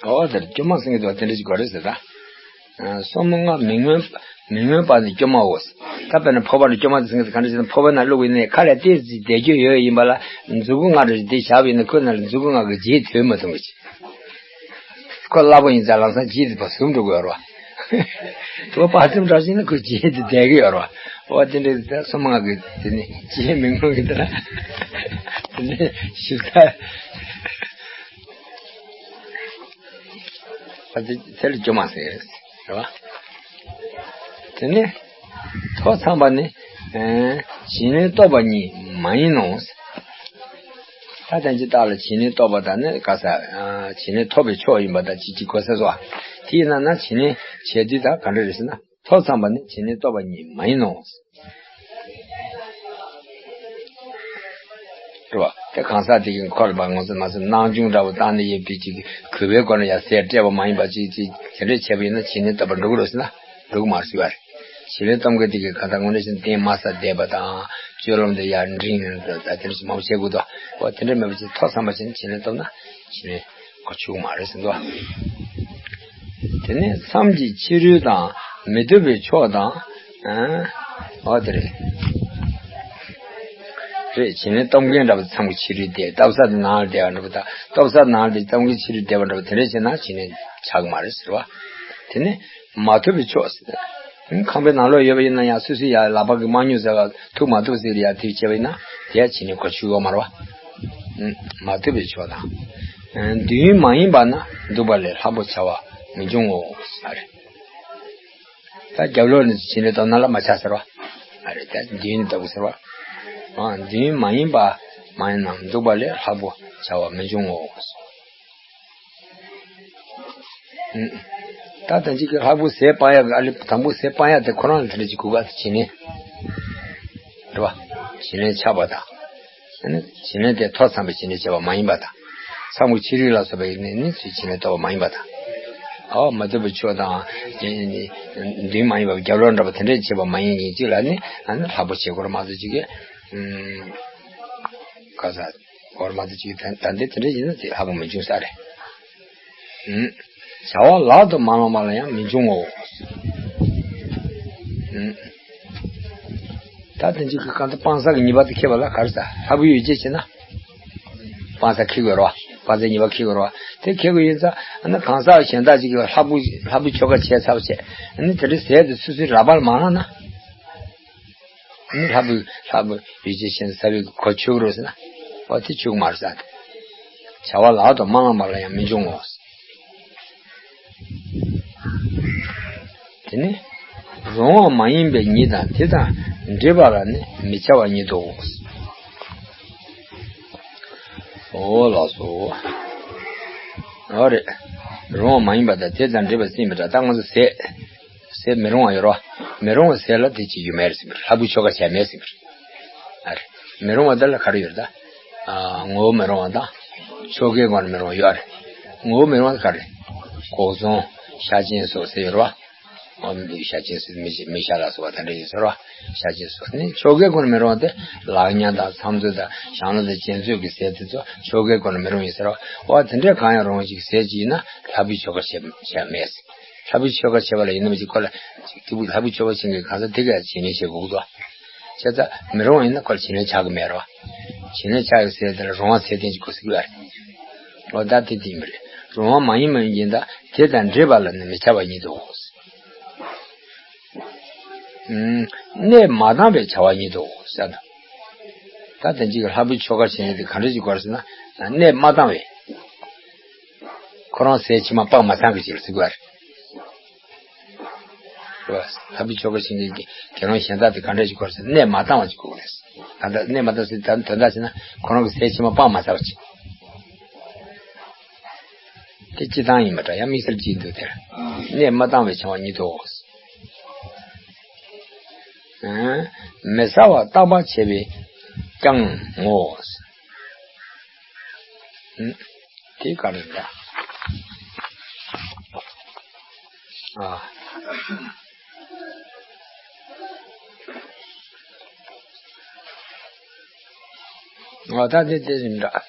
ཨོ་དེར་སྐྱོ་མ་ཟེར་གི་འདུག་དེ་འདྲ་ཞིག་གོ་རེད་ཟེར་ད། ཨ། སོར་མོ་ལྔ་མི་མངོན། མི་མངོན་པ་ནི་སྐྱོ་མའོ། ད་དཔེར་ན་ཕོར་པ་ནི་སྐྱོ་མ་དེ་ཟེར་གི་དེ་ག་འདྲ་ཞིག་ན། ཕོར་པ་ནང་བླུགས་པ་ཡིན་ན་ཁ་ལ་བལྟས་ཙམ་བསྡད་རྒྱུ་ཡོད་ཡིན་པ་ལ། མཛུ་གུ་ལྔ་རེ་དེ་བཞག་པ་ཡིན་ན་ཁོའི་ནང་ལ་མཛུ་གུ་ལྔ་གི་རྗེས་དོད་མ་ཐུབ་གི། ཁོ་སླ་པོ་ཡིན་ཙང་ལམ་སང་རྗེས་དེ་ཕར་ཟུམ་འགྲོ་གི་ཡོད་རེད་བ། དེ་བ་པ་ཙམ་འདྲ་ཞིག་ན་ཁོ་རྗེས་དེ་བསྡད་གི་ཡོད་རེད་བ། འོ་དེ་འདྲའི་ད་སོར་མོ་ལྔ་གི་དེ་ནི་རྗེས་མི་མངོན་གི་དེ་ལ། དེ་ནི་ཞིབ་ལྟ། ཨ་དེ་དེ་ལ་སྐྱོ་མ་ཟེར་རེད་བ། དེ་ནི་ཐོ་ཚང་བ་ནི། ཨ། བྱིན་ལེན་ཐོབ་པ་ཉིད་མ་ཡིན་ནོ། ད་ལྟ་ཅི་ལྟར་ལ་བྱིན་ལེན་ཐོབ་པ་དང་ནི་ག་ས། ཨ། བྱིན་ལེན་ཐོབ་པའི་ཕྱོགས་ཡིན་པ་དང་ཅི་ཅི་གོ་ས་སོ། དེ་ཡིན་ན་ན་བྱིན་ལེན་བྱེད་དུས་ད་ག་འདྲ་རེད་ཟེར་ན། ཐོ་ཚང་བ་ནི་བྱིན་ལེན་ཐོབ་པ་ཉིད་མ་ཡིན་ནོ། རེད་བ། དེ་གང་ཟག་དེ་གི་འཁོར་བ་ངོ་ཚ་ན་ཚ་སྣང་ཆུང་འདྲ་བོ་བཏང་ནས་ཡོད་པའི་ཅིག་གུས་པའི་སྒོ་ནས་ཡང་ཟས་སྤྲད་པ་མ་ཡིན་པ་ཅིག་ཅིག་དེ་འདྲས་བྱས་པ་ཡིན་ན་བྱིན་ལེན་ཐོབ་པ་འགྲོ་གི་རེད་ཟེར་ན་འགྲོ་གི་མ་རེད་ཟེར་བ་རེད། བྱིན་ལེན་ཐོབ་མཁན་དེ་གི་ག་ད་དངོས་གནས་བཞིན་གཏན་མ་ས་བསྡད་པ་དང་། སྤྱོད་ལམ་དེ་ཡར་འབྲིང་ད་དེ་འདྲ་ཞིག་མང་པོ་བྱེད་དགོས་དོ། འོ་དེ་འདྲ་མེད་པ་ཅིག་ཐོ་ཚང་བ་ཅིག་བྱིན་ལེན་ཐོབ་ན་བྱིན་ལེན་གོ་ཆོད་མ་རེད་ཟེར་འདུག་དེ་ནས་མཚམས་ཀྱི་ཕྱི་རོལ་དང་མི་བཏུབ་པའི་ཕྱོགས་དང་། ཨ། འོ་དེ་རེད། རེད། བྱིན་ལེན་ཐོབ་མཁན་འདྲ་བ་མཚམས་ཀྱི་ཕྱི་རོལ་དེ་ལྟ་བ་ས་དེ་ནང་ལ་བསྡད་པ་འདྲ་བ་དང་། ལྟ་བ་ས་ནང་ལ་དེ་མཚམས་ཀྱི་ཕྱི་རོལ་བསྡད་པ་འདྲ་བ་དེ་འདྲ་བྱས་ན་བྱིན་ལེན་ཆགས་ཀྱི་མ་རེད་ཟེར་བ། དེ་ནས་མ་ཐུབ་པའི་ཕྱོགས་ཟེར། ཁང་པའི་ནང་ལོགས་ཡོད་པ་ཡིན་ན་ཡང་སོ་སོའི་ཡ་ལག་པ་གིས་མ་ཉོས་ཟེར་བ་ཐུབ་མ་ཐུབ་ཟེར་ཡ་དེ་བྱས་པ་ཡིན་ན་དེ་ཡ་བྱིན་ལེན་གོ་ཆོད་ཡོད་མ་རེད་བ། མ་ཐུབ་པའི་ཕྱོགས་དང་། དུས་ཡུན་མ་ཡིན་པ་ན་འདུག་པ་ལས་ལྷག་པོ་བྱ་བ་མི་འབྱུང་ངོ་ཟེར་བ་རེད། ད་རྒྱབ་ལོགས་ནས་བྱིན་ལེན་ཐོབ་ན་ལ་མ་ཆགས་ཟེར་བ། ཨ་རེ་ད་དུས་ཡུན་ལྟ་བུ་ཟེར་བ། ཨ། དུས་ཡུན་མ་ཡིན་པ་མ་ཡིན་ན་འདུག་པ་ལས་ལྷག་པོ་བྱ་བ་མི་འབྱུང་ངོ་། ཨུ། ད་ལྟ་ཅིག་གི་ལྷག་པོ་ཟས་སྤང་ཡག་གི་ཨ་ལི་དང་པོ་ཟས་སྤང་ཡག་དེ་ཁོ་རང་ལ་དེ་འདྲ་ཅིག་གོ་ག་བྱིན་ལེན། རེད་བ། བྱིན་ལེན་ཆགས་པ་དང་། ཨ་ནི་བྱིན་ལེན་དེ་ཐོ་ཚང་བའི་བྱིན་ལེན་བྱས་པ་མ་ཡིན་པ་དང་། མཚམས་ཀྱི་ཕྱི་རོལ་ལ་སོགས་པའི་ནི་ནི་བྱིན་ལེན་ཐོབ་པ་མ་ཡིན་པ་དང་། ཨོ་མ་ཐུབ་པའི་ཕྱོགས་དང་། དེ་ནི་མདུན་མ་ཡིན་པ་རྒྱབ་ལོགས་འདྲ་པོ་དེ་འདྲས་བྱས་པ་མ་ཡིན་གྱི་ཅིག་ལ་ནི་ཨ་ནི་ལྷག་པོ་བྱེད་དགོས་རེད་མ་གཏོགས་ཅིག་གི། ཨུམ། ག་ས་དགོས་རེད་མ་གཏོགས་ཅིག་ད་ད་འདི་དེ་འདྲས་ཡིན་ན་དེ་ལྷག་པོ་མི་འབྱུང་ས་རེད། ཨུམ། བྱ་བ་ལག་ཏུ་མ་བླངས་པ་ལ་ཡང་མི་འབྱུང་ངོ་། ཨུམ། ད་དེ་འཇིག་གི་གང་ལྟར་སྤང་བྱ་གི་ཉེས་པ་དེ་ཁེགས་པ་ལ་ག་རེ་ཟ། ལྷག་པའི་ཡུལ་ཅན་བྱེད་ན། སྤང་བྱ་ཁེགས་དགོས་རེད་བ། སྤང་བྱའི་ཉེས་པ་ཁེགས་དགོས་རེད་བ། དེ་ཁེགས་དགོས་ཡིན་ཙང་ཨ་ནི་གང་ཟག་གཞན་དག་ཅིག་གིས་ལྷག་པའི་ལྷག་པའི་ཆོ་ག་བྱས་ཚར་བ་བྱས། ཨ་ནི་དེ་འདྲའི་ཟས་དེ་སོ་སོའི་རག་པ་ལ་མ་བླངས་ན། ཨ་ནི་ལྷག་པའི་ལྷག་པའི་ཡུལ་ཅན་བྱེད་ན་ཟ་བའི་གོ་ཆོད་ཀྱི་རེད་ཟེར་ན། འོ་དེ་ཆོག་མ་རེད་ས། བྱ་བ་ལག་ཏུ་མ་བླངས་པ་ལ་ཡང་མི་འབྱུང་ངོ་། དེ་ནི་རུང་བ་མ་ཡིན་པའི་ཉིད་དང་དེ་དང་འདྲེས་པ་ལ་ནི་མི་བྱ་བ་ཉིད་དོ། འོ་ལགས་སོ། འོ་རེད། རུང་བ་མ་ཡིན་པ་དང་དེ་དང་འདྲེས་པ་ཟེར་མི་འདྲ། ད་ང་ཚོ་ཟས། ཟས་མི་རུང་བ་ཡོད་རོ། མི་རུང་བ་ཟས་ལ་དེ་ཅི་ཡོད་མེད་རེད་ཟེར་མི་རེད། ལྷ་བུའི་ཆོ་ག་བྱས་མེད་ཟེར་མི་རེད། ཨ་རེད། མི་རུང་བ་དེ་ལ་ག་རེ་ཡོད་རེད་ད། ཨ། ངོ་བོ་མི་རུང་བ་དང་། ཆོ་གའི་སྒོ་ནས་མི་རུང་བ་ཡོད་རེད། ངོ་བོ་མི་རུང་བ་ག་རེ། འགོག་སྲུང་། ཤ་ཆེན་སོགས་ཟེར་ཡོད་རེད་བ། ཨ། ཤ་ཆེན་སོགས་མི་ཤ་མི་ཤ་ལ་སོགས་པ་དེ་འདྲ་ཡོད་ཟེར་བ། ཤ་ཆེན་སོགས་ནི་ཆོ་གའི་སྒོ་ནས་མི་རུང་བ་དེ། ལག་བརྙན་དང་མཚམས་གསོལ་དང་ཞང་བློ་དང་རྗེ་བཙུན་གྱི་ཟས་དེ་ཚོ་ཆོ་གའི་སྒོ་ནས་མི་རུང་ཡོད་ཟེར་བ། འོ་དེ་འདྲའི་གང་ཡང་རུང་བ་ཅིག་ཟས་ཅིག་ཡིན་ན་ལྷ་བུའི་ཆོ་ག་བྱས་བྱས་མེད་ཟེར། ལྷ་བུའི་ཆོ་ག་བྱེད་པ་ལ་ཡིན་ན་མི་ཅིག་ཁོ་ལ་ཅིག་ཏུ་ལྷ་བུའི་ཆོ་ག་བྱེད་མཁན་གང་ཟག་དེ་གས་བྱིན་ལེན་བྱེད་དགོས་ཀྱི་འདུག་བྱས་ཙང་མི་རུང་བ་ཡིན་ན་ཁོ་ལ་བྱིན་ལེན་ཆགས་ཀྱི་མེད་རེད་བ། བྱིན་ལེན་ཆགས་ཀྱི་ཟས་དེ་ལ་རུང་བ་ཟས་བསྟེན་གྱི་དགོས་ཟེར་གྱི་ཡོད་རེད། འོ་ད་དེ་དེ་ཡིན་པ་རེད། རུང་བ་མ་ཡིན་པ་ཡིན་ད་དེ་དང་འདྲེས་པ་ལ་ནི་མི་བྱ་བ་ཉིད་དོ། གནས་མ་བཏང་བའི་བྱ་བ་ཉིད་དོ་ཟེར་ན། ད་དེ་གཅིག་གི་ལྷ་བུའི་ཆོ་ག་བྱེད་མཁན་དེ་ག་འདྲ་ཞིག་དགོས་རེད་ཟེར་ན། གནས་མ་བཏང་བའི། ཁོ་རང་ཟས་ཕྱི་མ་སྤང་མ་ཚང་གི་ཅིག་ལ་ཟེར་དགོས་རེད། ལྷ་བུའི་ཆོ་ག་བྱེད་མཁན་གྱི་དགེ་སློང་གཞན་དག་དེ་ག་འདྲ་ཞིག་དགོས་རེད་ཟེར་ན། གནས་མ་བཏང་བ་ཅིག་དགོས་རེད། ད་ལྟ་གནས་མ་བཏང་ཟེར་ད་དོན་དག་བྱས་ན་ཁོ་རང་གི་ཟས་ཕྱི་མ་སྤང་མ་ཚར་བ་ཅིག་དེ་སྤྱིར་བཏང་ཡིན་པ་འདྲ། ཡང་དམིགས་བསལ་གྱི་འདུག་དེར། གནས་མ་བཏང་བའི་བྱ་བ་ཉིད་དོ། མི་ཟ་བ་བརྟག་པ་བྱས་པས་ཀྱང་ངོ་། དེ་ག་རེ་འདྲ། ཨ། འོ་ད་དེ་དེ་རིམ་འདྲ།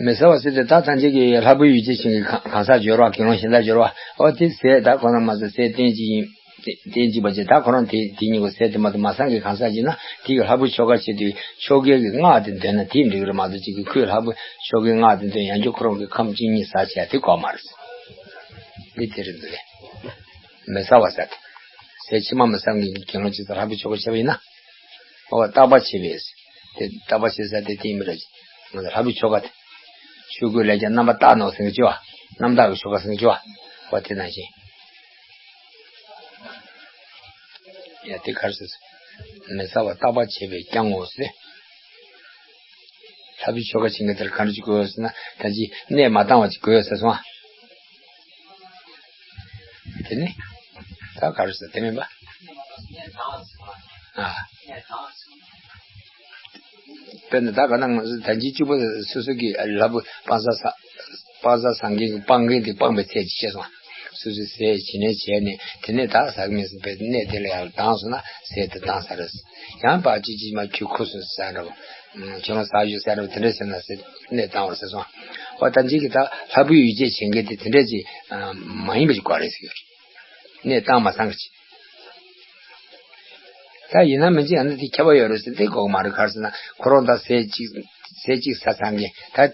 མི་ཟ་བ་ཟེར་ཏེ་ད་ཐམས་ཅད་ཀྱི་ལྷ་བུ་ཡུལ་གྱི་ཞིང་གི་གང་གང་ཟག་སྦྱོར་བ། དགེ་སློང་གཞན་དག་སྦྱོར་བ། འོ་དེ་ཟས་ད་ཁོ་ན་མ་ཟ་ཟས་བསྟེན་གྱི་ཡིན། བསྟེན་གྱི་བ་ཅེ་ད་ཁོ་རང་དེ་དེ་ཉིད་ཀྱི་ཟས་དེ་མ་གཏོགས་མ་ཟ་མཁན་གང་ཟག་ཡིན་ན་དེ་གི་ལྷ་བུ་ཆོ་ག་བྱེད་དུས་ཆོ་གའི་གི་སྔགས་དེ་འདོན་ན་དེ་འགྲིག་གི་རེད་མ་གཏོགས་ཅིག་གི་ཁོས་ལྷ་བུ་ཆོ་གའི་སྔགས་དེ་འདོན་ཡང་ཁྱོད་ཁོ་རང་གི་ཁམས་གཅིག་གཉིས་ཟ་བྱས་དེ་དགོས་མ་རེད། འདི་དེ་རེད་འདུག་གས། མི་ཟ་བ་ཟ་སྟེ། ཟས་ཕྱི་མ་མི་ཟ་མཁན་གྱི་དགེ་སློང་ཅིག་དང་ལྷ་བུ་ཆོ་ག་བྱས་པ་ཡིན་ན། འོ་བརྟག་པ་བྱས་པས། དེ་བརྟག་པ་བྱས་ཟ་དེ་དེ་ཡིན་པ་རེད། ང་ཚོ་ལྷ་བུ་ཆོ་ག་དེ། ཆོས་གོས་ལས་ཀྱང་རྣམ་པར་བརྟགས་ནོ་ཟེར་གྱི་བ། རྣམ་དག་གི་ཆོ་ག་ཟེར་གྱི་བ། འོ་དེ་ནང་བཞིན། ཡ་དེ་གར་སོ་སོ། མི་ཟ་བ་བརྟག་པ་བྱས་པས་ཀྱང་ངོ་ཟེར། ལྷ་བུའི་ཆོ་ག་བྱེད་མཁན་དེར་ག་འདྲ་ཅིག་དགོས་ཟེར་ན། ད་ཅི་གནས་མ་བཏང་བ་ཅིག་དགོས་ཟེར་སོང་ཨ། དེ་ནི། ད་ག་རེ་ཟེར་དེ་མིན་པ། ཨ། དཔེར་ན་ད་ག་ན་ང་ཚོ་ད་ཅི་གཅིག་པོ་སོ་སོ་གི་ལྷ་བུ་སྤང་ཟ་ས། སྤང་ཟ་ས་མཁན་གྱི་སྤང་མཁན་དེ་སྤངས་པའི་ཚད་ཅིག་བཤད་སོང་། སོ་སོའི་ཟས་བྱིན་ལེན་བྱས་ནས་དེ་ནས་ད་ཟ་གི་མིན་ཟེར་བའི་གནས་དེ་ལ་ཡང་བཏང་སོང་ན་ཟས་དེ་བཏང་ས་རེད། ཡང་བ་ཅི་ཅི་མ་ཁྱོད་ཁུ་སུ་ཟ་འདྲ་བོ། ཁྱོད་རང་ཟ་ཞུ་ཟ་འདྲ་བོ་དེ་འདྲ་ཟེར་ན་ཟས་གནས་བཏང་བར་ཟེར་སོང་། འོ་ད་ཅི་གི་ད་ལྷ་བུའི་ཡུལ་ཅན་བྱེད་མཁན་དེ་དེ་འདྲ་ཅིག་མ་ཡིན་པ་ཅིག་དགོས་རེད་ཟེར་གྱི་ཡོད་རེད། གནས་བཏང་མ་ཚང་གི་ཅིག་ད་ཡིན་ན་མིན་ཅི་ཡང་ན་དེ་ཁྱད་པར་ཡོད་རེད་ཟེར་དེ་གོ་གི་མ་རེད། ག་རེ་ཟེར་ན་ཁོ་རང་ད་ཟས་གཅིག་ཟས་གཅིག་ཟ་ཚང་གི་ད་དེ་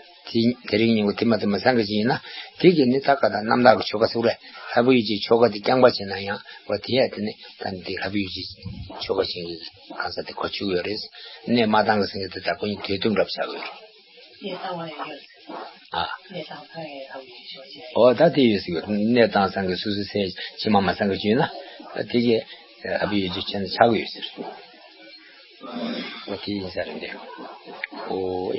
དེ་རིང་ཉིན་གུ་དེ་མ་དེ་མ་ཚང་གི་ཅི་ཡིན་ན་དེ་གི་ནི་ད་ག་ད་རྣམ་དག་གི་ཆོ་ག་ཟེར་རེད། ལྷ་བུ་ཡུལ་གྱི་ཆོ་ག་དེ་རྐྱང་པ་བྱས་ན་ཡང་འོ་དེ་ཡ་དེ་ནི་ད་ནི་དེ་ལྷ་བུ་ཡུལ་གྱི་ཆོ་ག་བྱེད་གི་གང་ཟག་དེ་གོ་ཆོད་ཡོད་རེད། གནས་མ་བཏང་གི་ཟེར་གི་དེ་ད་ཁོ་གཉིས་དོས་གཏུམ་འདྲ་པོ་ཆགས་ཡོད་རེད། གནས་བཏང་བ་ཡང་ཡོད་རེད། ཨ། གནས་བཏང་ཚར་ཡང་ལྷ་བུ་ཡུལ་གྱི་ཆོ་ག་བྱེད། འོ་ད་དེ་ཡོད་ཟེར་གི་གནས་བཏང་ཚང་གི་སོ་སོའི་ཟས་ཕྱི་མ་མ་ཚང་གི་བྱུང་ན་དེ་གི་ལྷ་བུ་ཡུལ་གྱི་ཆོ་ག་ཆགས་ཀྱི་ཡོད་ཟེར། འོ་དེ་ཡིན་ས་རེད་འདི། འོ་ཡ།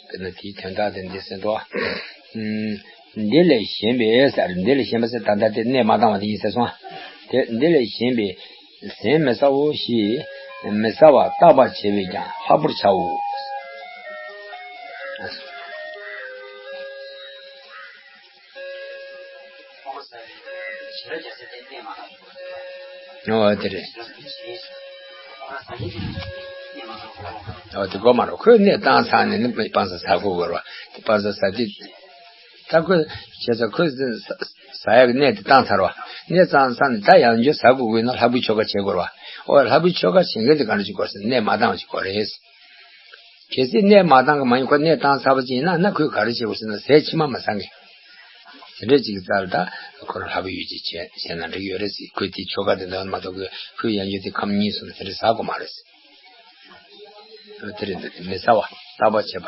དེ་ནི་དེའི་དོན་དག་དེ་འདི་ཟེར་འགྲོ། ཨམ། འདི་ལས་གཞན་པའི་ཟེར། འདི་ལས་གཞན་པ་ཟེར་ད་ལྟ་དེ་གནས་མ་བཏང་བ་དེ་ཡིན་ཟེར་སོང་། དེ་འདི་ལས་གཞན་པའི་ཟས་མི་ཟའོ་ཞེས་མི་ཟ་བར་བརྟག་པ་བྱས་པས་ཀྱང་ལྷག་པར་བྱའོ། ཨོ་དེ་རེད། ཨོ་དེ་གོ་མ་རོ། ཁོས་གནས་བཏང་ཚར་ནས་ནི་སྤང་ཟ་ཟ་དགོས་གོ་རོ། དེ་སྤང་ཟ་ཟ་དེ། ད་ཁོས་བྱས་ཙང་ཁོས་ཟ་ཟ་ཡག་གི་གནས་དེ་བཏང་ཚར་བ། གནས་བཏང་ཚར་ནས་ད་ཡང་བསྐྱར་ཟ་དགོས་དགོས་ན་ལྷ་བུའི་ཆོ་ག་བྱེད་དགོས་རོ། ཨོ་ལྷ་བུའི་ཆོ་ག་བྱེད་མཁན་དེ་ག་འདྲ་བྱེད་དགོས་ཟེར་ན་གནས་མ་བཏང་བ་བྱེད་དགོས་རེད། གལ་སྲིད་གནས་མ་བཏང་གི་མ་ཡིན་ཁོ་གནས་བཏང་ཚར་བ་ཅིག་ཡིན་ན་ན་ཁོས་ག་རེ་བྱེད་དགོས་ཟེར་ན་ཟས་ཕྱི་མ་མ་ཟ་གི། དེ་འདྲ་ཅིག་རྩ་ལ་ད་ཁོ་རང་ལྷ་བུ་ཡུལ་གྱི་བྱས་བྱས་ན་འགྲིག་ཡོད་རེད་ཟེར། ཁོས་དེ་ཆོ་ག་དེ་འདོན་མ་གཏོགས་ཁོས་ཁོས་ཡང་ཡོད་དེ་ཁམས་གཉིས་གསུམ་དེ་འདྲ་ཟ་དགོས་མ་རེད་ཟེར། དེ་རེད་འདུག་མི་གསལ་བ་བརྟག་པ་བྱེད་པ།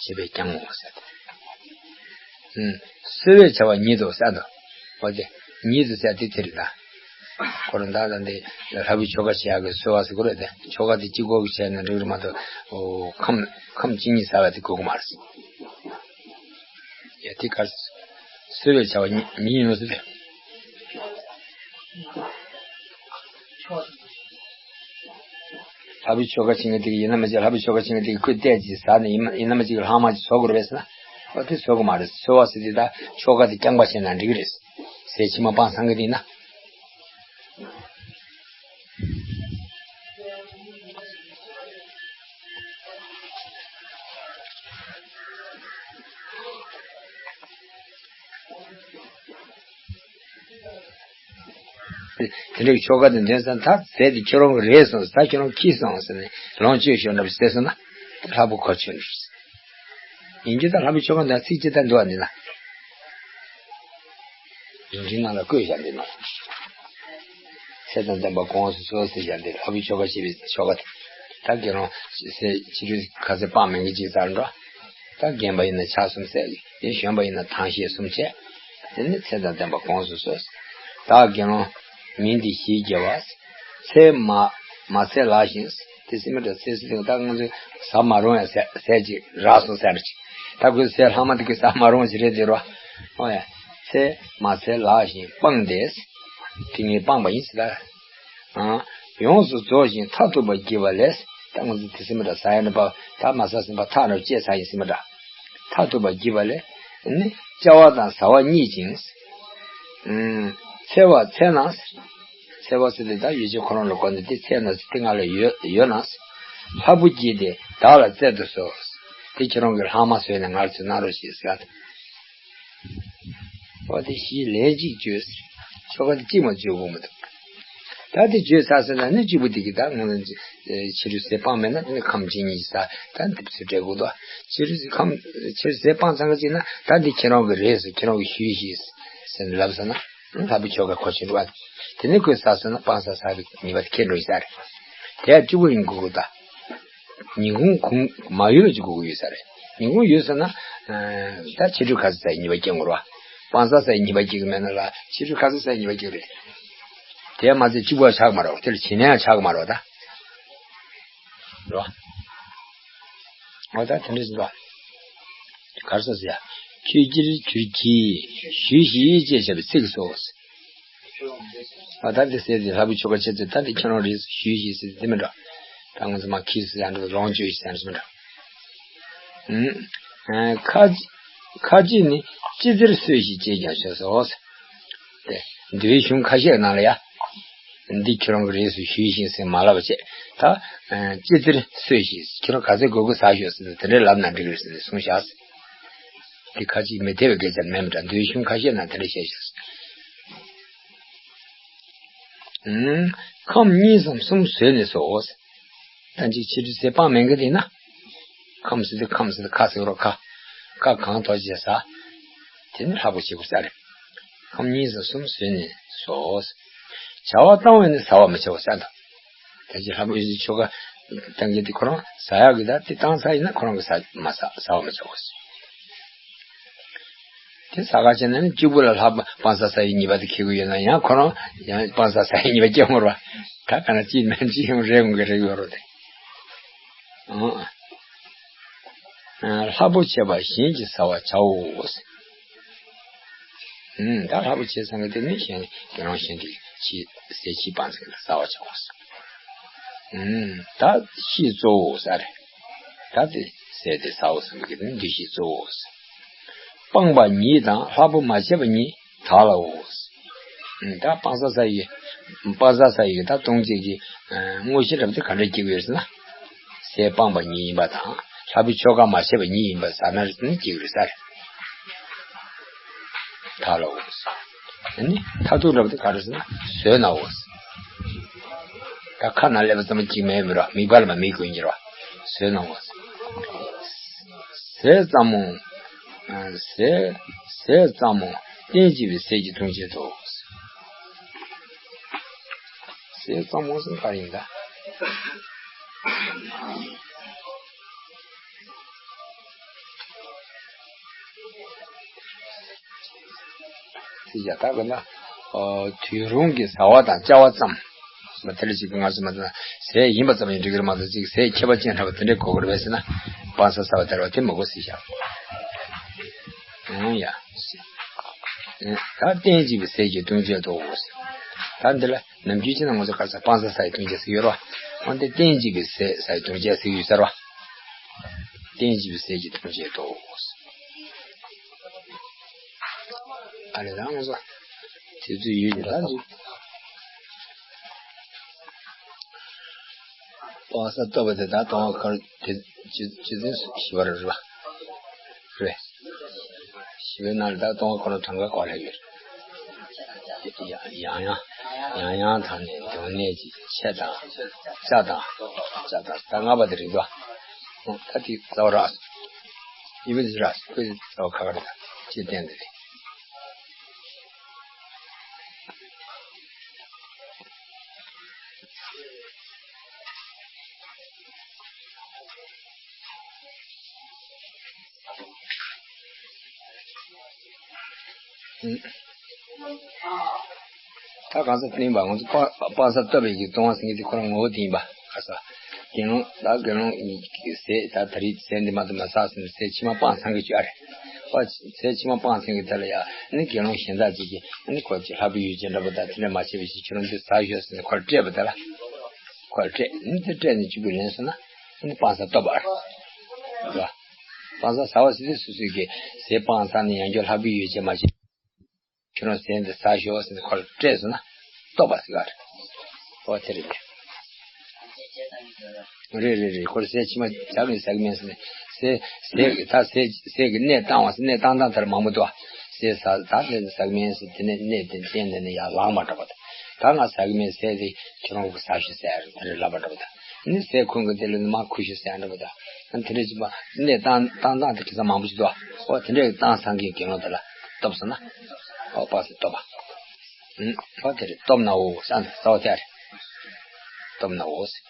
བྱེད་པས་ཀྱང་ངོ་ཟེར་ཏེ། ཨུམ། གསོ་བའི་བྱ་བ་ཉིད་དུ་ཟེར་འདུག་འོ་དེ་ཉིད་དུ་ཟེར་དེ་དེ་རེད་ད། ཁོ་རང་ད་ལྟ་འདི་ལྷ་བུའི་ཆོ་ག་བྱེད་ཡག་གི་གསོལ་བ་ཟེར་གོ་རེད་དེ། ཆོ་ག་དེ་གཅིག་པོ་གི་བྱས་ན་འགྲིག་རེད་མ་གཏོགས། ཨོ། ཁམས་ཁམས་གཅིག་གཉིས་ཟ་བ་དེ་དགོས་ཀྱི་མ་རེད། ཡ་དེ་གར་གསོལ་བའི་བྱ་བ་ཉིད་ཉིད་ཡིན་ནོ་ཟེར་ཏེ། ལྷ་བུའི་ཆོ་ག་བྱེད་མཁན་དེ་གིས་ཡིན་ན་མ་གཞི་ལྷ་བུའི་ཆོ་ག་བྱེད་མཁན་དེ་གིས་ཁོས་བལྟས་ཅིག་ཟ་ནས་ཡིན་ན་ཡིན་ན་མ་གཞི་གི་ལྷག་མ་ཅིག་བཟོ་དགོས་རེད་པས་ཟེར་ན། ཨོ་དེ་བཟོ་དགོས་མ་རེད། གསོལ་བ་ཟེར་དེ་ད་ཆོ་ག་དེ་རྐྱང་པ་བྱས་ན་འགྲིག་གི་རེད། ཟས་ཕྱི་མ་སྤངས་ཚར་མཁན་དེ་ཡིན་ན། དེ་འདྲའི་ཆོ་ག་དེ་འདོན་ཙང་ད་ཟས་དེ་ཁྱོད་རང་གི་རེད་སོང་ཟེར། ད་ཁྱོད་རང་ཁྱི་སོང་ཟེར་ནས་ལོངས་སྤྱོད་ཤོག་འདྲ་པོ་ཟེར་སོང་ན་ལྷ་བུ་གོ་ཆོད་འགྲོ། ཡིན་གྱི་ད་ལྷ་བུའི་ཆོ་ག་འདི་ཚིག་ཅི་ལྟར་འདུག་ཨ་འདི་ན། ཡིན་གྱི་ནང་ལ་བཀོད་བཞག་འདི་ན། ཚེ་དང་ལྡན་པ་དགོངས་སུ་གསོལ་ཟེར་བཞག་འདི་ལྷ་བུའི་ཆོ་ག་བྱེད་པའི་ཆོ་ག་དེ། ད་དགེ་སློང་ཚེ་ཕྱི་དྲོའི་ཁ་ཟས་སྤངས་མེད་མཁན་ཅིག་ལྟར་འགྲོ། ད་རྒན་པ་ཡིན་ན་ཕྱག་གསུམ་གསོལ། དེ་གཞོན་པ་ཡིན་ན་ཐང་ཤེས་གསུམ་བྱས། དེ་ནི་ཚེ་དང་ལྡན་པ་དགོངས་སུ་གསོལ། ད་དགེ་སློང་མིང་འདི་ཞེས་བགྱི་བ། ཚེ་མ་མ་ཚེ་ལགས་ཤིང་། དེ་སེམས་མི་འདྲ་ཚེ་སྲིད་ད་ང་ཚོས་ཟ་མ་རུང་ཡ་ཟས་ཟས་ཅིག་རག་སོང་ཟེར་ཅིག་ད་ཁོས་ཟས་ལྷག་མ་དེ་གི་ཟ་མ་རུང་ཞིག་རེད་དེ་རོ། ཨོ་ཡ། ཚེ་མ་ཚེ་ལགས་ཤིང་སྤངས་ཏེ། དེ་ངས་སྤངས་པ་ཡིན་ཟེར་ད། ཨ། ཡོངས་སུ་རྫོགས་ཤིང་མཐར་ཐུག་པར་བགྱིས་པ་ལས། ད་ང་ཚོ་དེ་སེམས་མི་འདྲ་ཟ་ཡ་ནི་པ་ད་མ་ཟ་སེམས་པ་ཐག་རབ་བཅད་ཟ་ཡིན་སེམས་མི་འདྲ། མཐར་ཐུག་པར་བགྱིས་པ་ལས། ནི་བཅའ་བ་དང་བཟའ་བ་རྙེད་ཅིང་། ཨུམ། འཚེ་བ་འཚེ་ན། འཚེ་བ་ཟེར་དེ་ད་ཡོ་བྱད་ཁོ་རང་ལ་གོ་ནས་དེ་འཚེ་ན་ཟེར་དེ་ང་ལ་ཡོད་ཡོད་ན། ལྷ་བུ་བགྱིས་ཏེ་བདག་ལ་སྩལ་དུ་གསོལ། དེ་ཁྱེད་རང་གི་ལྷག་མ་བཟོས་ནས་ང་ལ་ཚུར་གནང་རོགས་ཞེས་ཟེར། འོ་དེ་བཞི་ལན་གཅིག་བརྗོད། ཆོ་ག་དེ་གཅིག་མ་བརྗོད་དགོས་མི་འདུག་ད་དེ་བརྗོད་ཚར་ཟེར་ན་ནི་གཅིག་པུ་དེ་གི་ད་ང་ཚོ་ཕྱི་རོལ་ཟས་སྤངས་མེད་ན་དེ་ནི་ཁམས་གཅིག་གཉིས་ཟ། ད་འདི་ཚོ་འབྲས་བུ་དོ། ཕྱི་རོལ་ཟས་ཁམས་ཕྱི་རོལ་ཟས་སྤངས་ཚར་གཅིག་ན་ད་འདི་ཁྱེད་རང་གི་རེད་ཟེར། ཁྱེད་རང་གི་ཞུས་ཤིག་ཟེར་ནས་ལབ་ཟེར་ན། ལྷ་བུའི་ཆོ་ག་གོ་ཆོད་འགྲོ་བ། དེ་ནི་ཁོས་ཟ་ཟེར་ན་སྤང་ཟ་ཟ་གི་ཉེས་པ་དེ་ཁེལ་འགྲོ་ཡི་ས་རེད། དེ་ཡང་གཅིག་པུ་ཡིན་དགོས་གི་ད། ཉིན་གུང་གུང་མ་ཡོད་ཅིག་དགོས་ཀྱི་ཡོད་ས་རེད། ཉིན་གུང་ཡོད་ཟེར་ན། ཨ། ད་ཕྱི་དྲོ་ཁ་ཟས་ཟ་ཡི་ཉེས་པ་སྐྱེ་འགྲོ་བ། སྤང་ཟ་ཟ་ཡི་ཉེས་པ་སྐྱེ་གི་མེད་ན་ལ་ཕྱི་དྲོ་ཁ་ཟས་ཟ་ཡི་ཉེས་པ་སྐྱེ་གི་རེད། དེ་མ་ཚད་གཅིག་པོ་ཆགས་མ་རེད། དེ་ལ་བྱེད་ནས་ཡང་ཆགས་མ་རེད་ད། རེད་བ། འོ་ད་དེ་འདྲ་ཟེར་བ། གར་ས་ཟེར་ཡ། ཁྱོད་ཀྱིས་གྱུར་གྱིས་ཞུས་ཤིག་ཅེས་བྱ་བའི་ཚིག་སོ། ཨ་ད་འདི་ཟེར་ཏེ་ལྷ་བུའི་ཆོ་ག་བྱེད་ཚེ་ད་འདི་ཁྱེད་རང་རེད་ཞུས་ཤིག་ཟེར་ཏེ་འདི་མི་འདྲ། ད་ང་ཚོ་མ་ཁྱི་ཟེར་ཡ་འདྲ་ལོངས་སྤྱོད་ཤིག་ཟེར་ཡ་འདྲ་མི་འདྲ། ཨུམ། ཁ་ཁ་ཅིག་ནི་ཅི་བདེར་གསོས་ཤིག་ཅེས་ཀྱང་ཞུས་སོ། དེ་འདུལ་བའི་གཞུང་ཁ་ཤས་ནང་ལ་ཡ། འདི་ཁྱེད་རང་གི་རེད་ཟེར་ཞུས་ཤིག་ཟེར་མ་ལབ་པ་བྱས། ད་ཅི་བདེར་གསོས་ཤིག་ཁྱེད་རང་ག་ཚོད་དགོས་དགོས་ཟ་ཤོག་ཟེར་ནས་དེ་འདྲའི་ལབ་ན་འགྲིག་གི་རེད་ཟེར་ནས་གསུངས་བཞག་ཟེར། འདི་ཁ་ཅིག་མི་འཐད་པའི་སྐད་ཆ་མིན་པ་འདྲ། འདུལ་བའི་གཞུང་ཁ་ཤས་ནང་དེ་འདྲ་བཤད་བཞག་ཟེར། ཨུམ། ཁམས་གཉིས་སམ་གསུམ་ཟོས་ནས་སོ། ད་ཅིག་ཕྱི་དྲོ་ཟས་སྤངས་མེད་མཁན་དེ་ན། ཁམས་ཟེར་དུས་ཁམས་ཟེར་དུས་ཁ་ཟེར་རོ་ཁ། ཁ་གང་ཐོག་བྱས་ཟ། དེ་ནི་ལྷག་པོ་བྱེད་དགོས་ས་རེད། ཁམས་གཉིས་སམ་གསུམ་ཟོས་ནས་སོ། བྱ་བ་བཏང་བས་ནི་ཟ་བར་མི་བྱའོ་ཟེར་དང་། ད་ཅི་ལྷག་པོ་ཡོད་ཚེ་ཆོ་ག་བཏང་གི་དེ་ཁོ་རང་ཟ་ཡག་གི་ད་དེ་བཏང་ཚར་ཡིན་ན་ཁོ་རང་གི་ཟ་མ་ཟ་ཟ་བར་མི་བྱའོ། དེ་ཟ་ག་བྱས་ན་ནི་གཅིག་པུ་ལ་ལྷག་པ་སྤང་ཟ་ཟ་ཡི་ཉེས་པ་དེ་ཁེལ་གི་ཡོད་ན་ཡང་ཁོ་རང་ཡང་སྤང་ཟ་ཟ་ཡི་ཉེས་པ་སྐྱེ་མོ་ར། ད་ག་ན་ཅི་མིན་ཅི་ཡང་རེད་འོང་གི་རེད་ཡོད་རོ་དེ། ཨང་། ལྷག་པོ་བྱས་པ་གཞན་གྱིས་ཟ་བར་བྱའོ། ཨང་། ད་ལྷག་པོ་བྱས་ཚང་གི་དེ་ནི་གཞན་དེ་རང་གཞན་གྱིས་ཅི་ཟས་ཅི་སྤང་ཟེར་ལ་ཟ་བར་བྱའོ། ཨང་། ད་ཤིས་གཙོ་བོ་ཟེར། ད་དེ་ཟས་དེ་ཟའོ་བསམ་གི་དེ་ནི་འདུ་ཤེས་གཙོ་བོ་ཟེར། སྤངས་པ་ཉིད་དང་ལྷག་པོ་མ་བྱས་པ་ཉིད་དག་ལའོ། ད་སྤང་ཟ་ཟ་ཡི། སྤང་ཟ་ཟ་ཡི་ད་ལྟུང་བྱེད་ཀྱི་དངོས་གཞི་འདྲ་པོ་དེ་ག་འདྲ་སྐྱེ་གི་ཡོད་ཟེར་ན། ཟས་སྤངས་པ་ཉིད་ཡིན་པ་དང་ལྷག་པའི་ཆོ་ག་མ་བྱས་པ་ཉིད་ཡིན་པ་ཟ་ན་རེ་ཟེར་ན་སྐྱེ་གི་རེད་ཟེར། དག་ལའོ། ཨ་ནི་མཐར་ཐུག་འདྲ་པོ་དེ་ག་རེ་ཟེར་ན་ཟོས་ནའོ། ད་ཁ་ནང་སླེབས་པ་ཙམ་གཅིག་མེད་མི་རོ། མིག་བར་མ་མིག་གོན་གྱི་རོ། ཟོས་ནའོ། ཟས་ཙམ་མོ། ཟས་ཟས་ཙམ་མོ་གཏན་བྱེད་པའི་ཟས་ཀྱི་ལྟུང་བྱེད་དོ། ཟས་ཙམ་མོ་ཟེར་ག་ཡིན་ད། ཟེར་བྱ་ད་ག་ན། ཨོ། དུས་རུང་གི་བཟའ་བ་དང་བཅའ་བ་ཙམ། མ་དེ་ལ་ཅིག་ང་ཚོ་མ་ཟས་ཡིན་པ་ཙམ་ཡིན་འགྲིག་གི་རེད་མ་གཏོགས་ཅིག་ཟས་ཁྱད་པར་ཅན་འདྲ་བ་དེ་འདྲའི་གོ་དགོས་རེད་པས་ཟེར་ན། སྤང་བསང་ཟ་བ་དེ་རེད་པ་དེ་མི་དགོས་ཟེར་བྱ། ཨང་ཡ། ད་རྟེན་གཅིག་པའི་ཟས་ཀྱི་ལྟུང་བྱེད་དོ། ད་འདི་ལ་ནམ་རྒྱུན་ཅི་ན་ང་ཚོ་ག་རེ་ཟ་སྤང་བསང་ཟ་ཡི་ལྟུང་བྱེད་ཟེར་གྱི་ཡོད་རེད་པ། འོན་ཏེ་རྟེན་གཅིག་པའི་ཟས་ཟ་ཡི་ལྟུང་བྱེད་ཟེར་གྱི་ཡོད་ས་རེད་པ། རྟེན་གཅིག་པའི་ཟས་ཀྱི་ལྟུང་བྱེད་དོ། ཨ་རེ་ད་ང་ཚོ་དེ་ཚོ་ཡོད་ཀྱི་ད་འདུག་སྤང་བསང་བཏབ་པ་དེ་ད་ལྟུང་བ་ཁ་དེ་རྗེ་བཙུན་བཞི་པ་རེད་པ། རེད། བཞི་པའི་ནང་ལ་ད་ལྟུང་བ་ཁོ་རང་གྲངས་ཀ་ཁོ་རང་ཡོད། ཡང་ཡང་ཡང་ཡང་དང་ནི་འདོན་གནས་ཀྱི་ཆས་དང་། ལྕགས་དང་། ལྕགས་དང་ད་ལྔ་པ་དེ་རེད་དོ། ད་དེ་རྩ་བ་རག་ཡིན་པ་དེ་རག་ཁོའི་རྩ་བ་ཁ་ཁ་རེད། ད་ཅེས་བསྟན་དེ་རེད། ད་གང་ཟག་བསྟན་པ་ང་ཚོ་སྤ་སྤང་བསང་བཏབ་པའི་གི་ལྟུང་བ་ཟེར་མཁན་དེ་ཁོ་རང་ངོ་བོ་དེ་ཡིན་པ། ཁ་ས། དགེ་སློང་ད་དགེ་སློང་གི་ཟས་ད་ད་རེས་ཟས་འདི་མ་གཏོགས་མ་ཟ་ཟེར་ནས་ཟས་ཕྱི་མ་སྤང་ཚང་གི་བཅུག་ཨ་རེད། ཨོ། ཟས་ཕྱི་མ་སྤང་ཚང་གི་དེ་ལ་ཡ་ནི་དགེ་སློང་གཞན་དག་ཅིག་གིས་ནི་ཁོ་ཅིག་ལྷག་པའི་ཡོ་བྱད་འདྲ་པོ་དང་དེ་འདྲ་མ་བྱས་པ་ཞིག་ཁྱོད་རང་འདི་ཟ་ཤོག་ཟེར་ནས་ཁོར་སྤྲད་པ་དེ་ལ། ཁོར་སྤྲད་ནི་དེ་སྤྲད་ནས་བཅུག་གི་ལེན་སོང་ན་ནི་སྤང་བསང་བཏབ་པ་ཨ་རེད། སྤང་བསང་ཟ་བ་ཟེར་དུས་སོ་སོའི་གི་ཟས་སྤང་ཚང་ནས་ཡང་བསྐྱར་ལྷག་པའི་ཡོ་བྱད་མ་བྱས། ཁྱོད་རང་ཟས་འདི་ཟ་ཤོག་ཟེར་ནས་ཁོར་སྤྲད་སོང་ན་བཏབ་པ་ཟེར་ག་རེད། ཨོ་དེ་རེད། རེད་རེད་རེད། ཁོར་ཟས་ཕྱི་མ་ཇག་ནས་ཟ་གི་མེད་ཟེར་ནས་ཟས་ཟས་ད་ཟས་ཟས་ཀྱི་གནས་བཏང་བ་ཟེར་གནས་བཏང་སྟངས་དེར་མང་པོ་འདུག་ཨ། ཟས་ཟ་ད་ཟས་ཟ་གི་མེད་ཟེར་དེ་ནས་གནས་དེ་བསྟན་དེ་ནས་ཡར་ལངས་པ་འདྲ་པོ་དང་། ད་ང་ཟ་གི་མེད་ཟས་དེ་ཁྱོད་རང་གིས་ཟ་ཤོག་ཟེར་དེ་རེད་ལབ་པ་འདྲ་པོ་དང་། ནི་ཟས་ཁོང་གི་དེ་ལ་ནི་མ་ཁུ་ཤོག་ཟེར་འདྲ་པོ་དང་། དེ་འདྲ་ཅིག་པ་གནས་བཏང་བཏང་སྟངས་དེ་གི་ས་མང་པོ་ཞིག་འདུག་ཨ། ཨོ་དེ་འདྲ་བཏང་སང་གི་དགེ་སློང་དེ་ལ་བཏབ་སོང་ན། ཨོ་སྤང་བསང་བཏབ་པ། ཨོ་དེ་རེད། བཏབ་ནའོ་ཟེར་ན་རྩ་བ་དེ་རེད། བཏབ་ནའོ་ཟེར།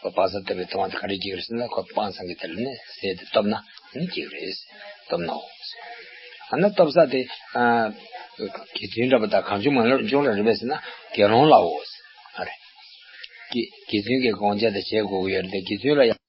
ཨོ་སྤང་བསང་བཏབ་པའི་ལྟུང་བ་དེ་ག་རེ་འགྱིག་རེད་ཟེར་ན་ཁོ་སྤང་སང་གི་དེ་ལ་ནི་ཟས་དེ་བཏབ་ན་ནི་འགྱིག་རེད། བཏབ་ནའོ་ཟེར། ཨ་ན་བཏབ་ས་དེ་ཨ་དགེ་འདུན་འདྲ་པོ་དང་གང་བྱུང་མང་བྱུང་འདྲ་རེད་པས་ཟེར་ན་དགེ་སློང་ལའོ་ཟེར། ཨ་རེད། དགེ་དགེ་འདུན་གྱི་དགོངས་འཆར་དེ་བྱེད་དགོས་ཀྱི་ཡོད་རེད་དེ་དགེ་འདུན་ལ་ཡང་།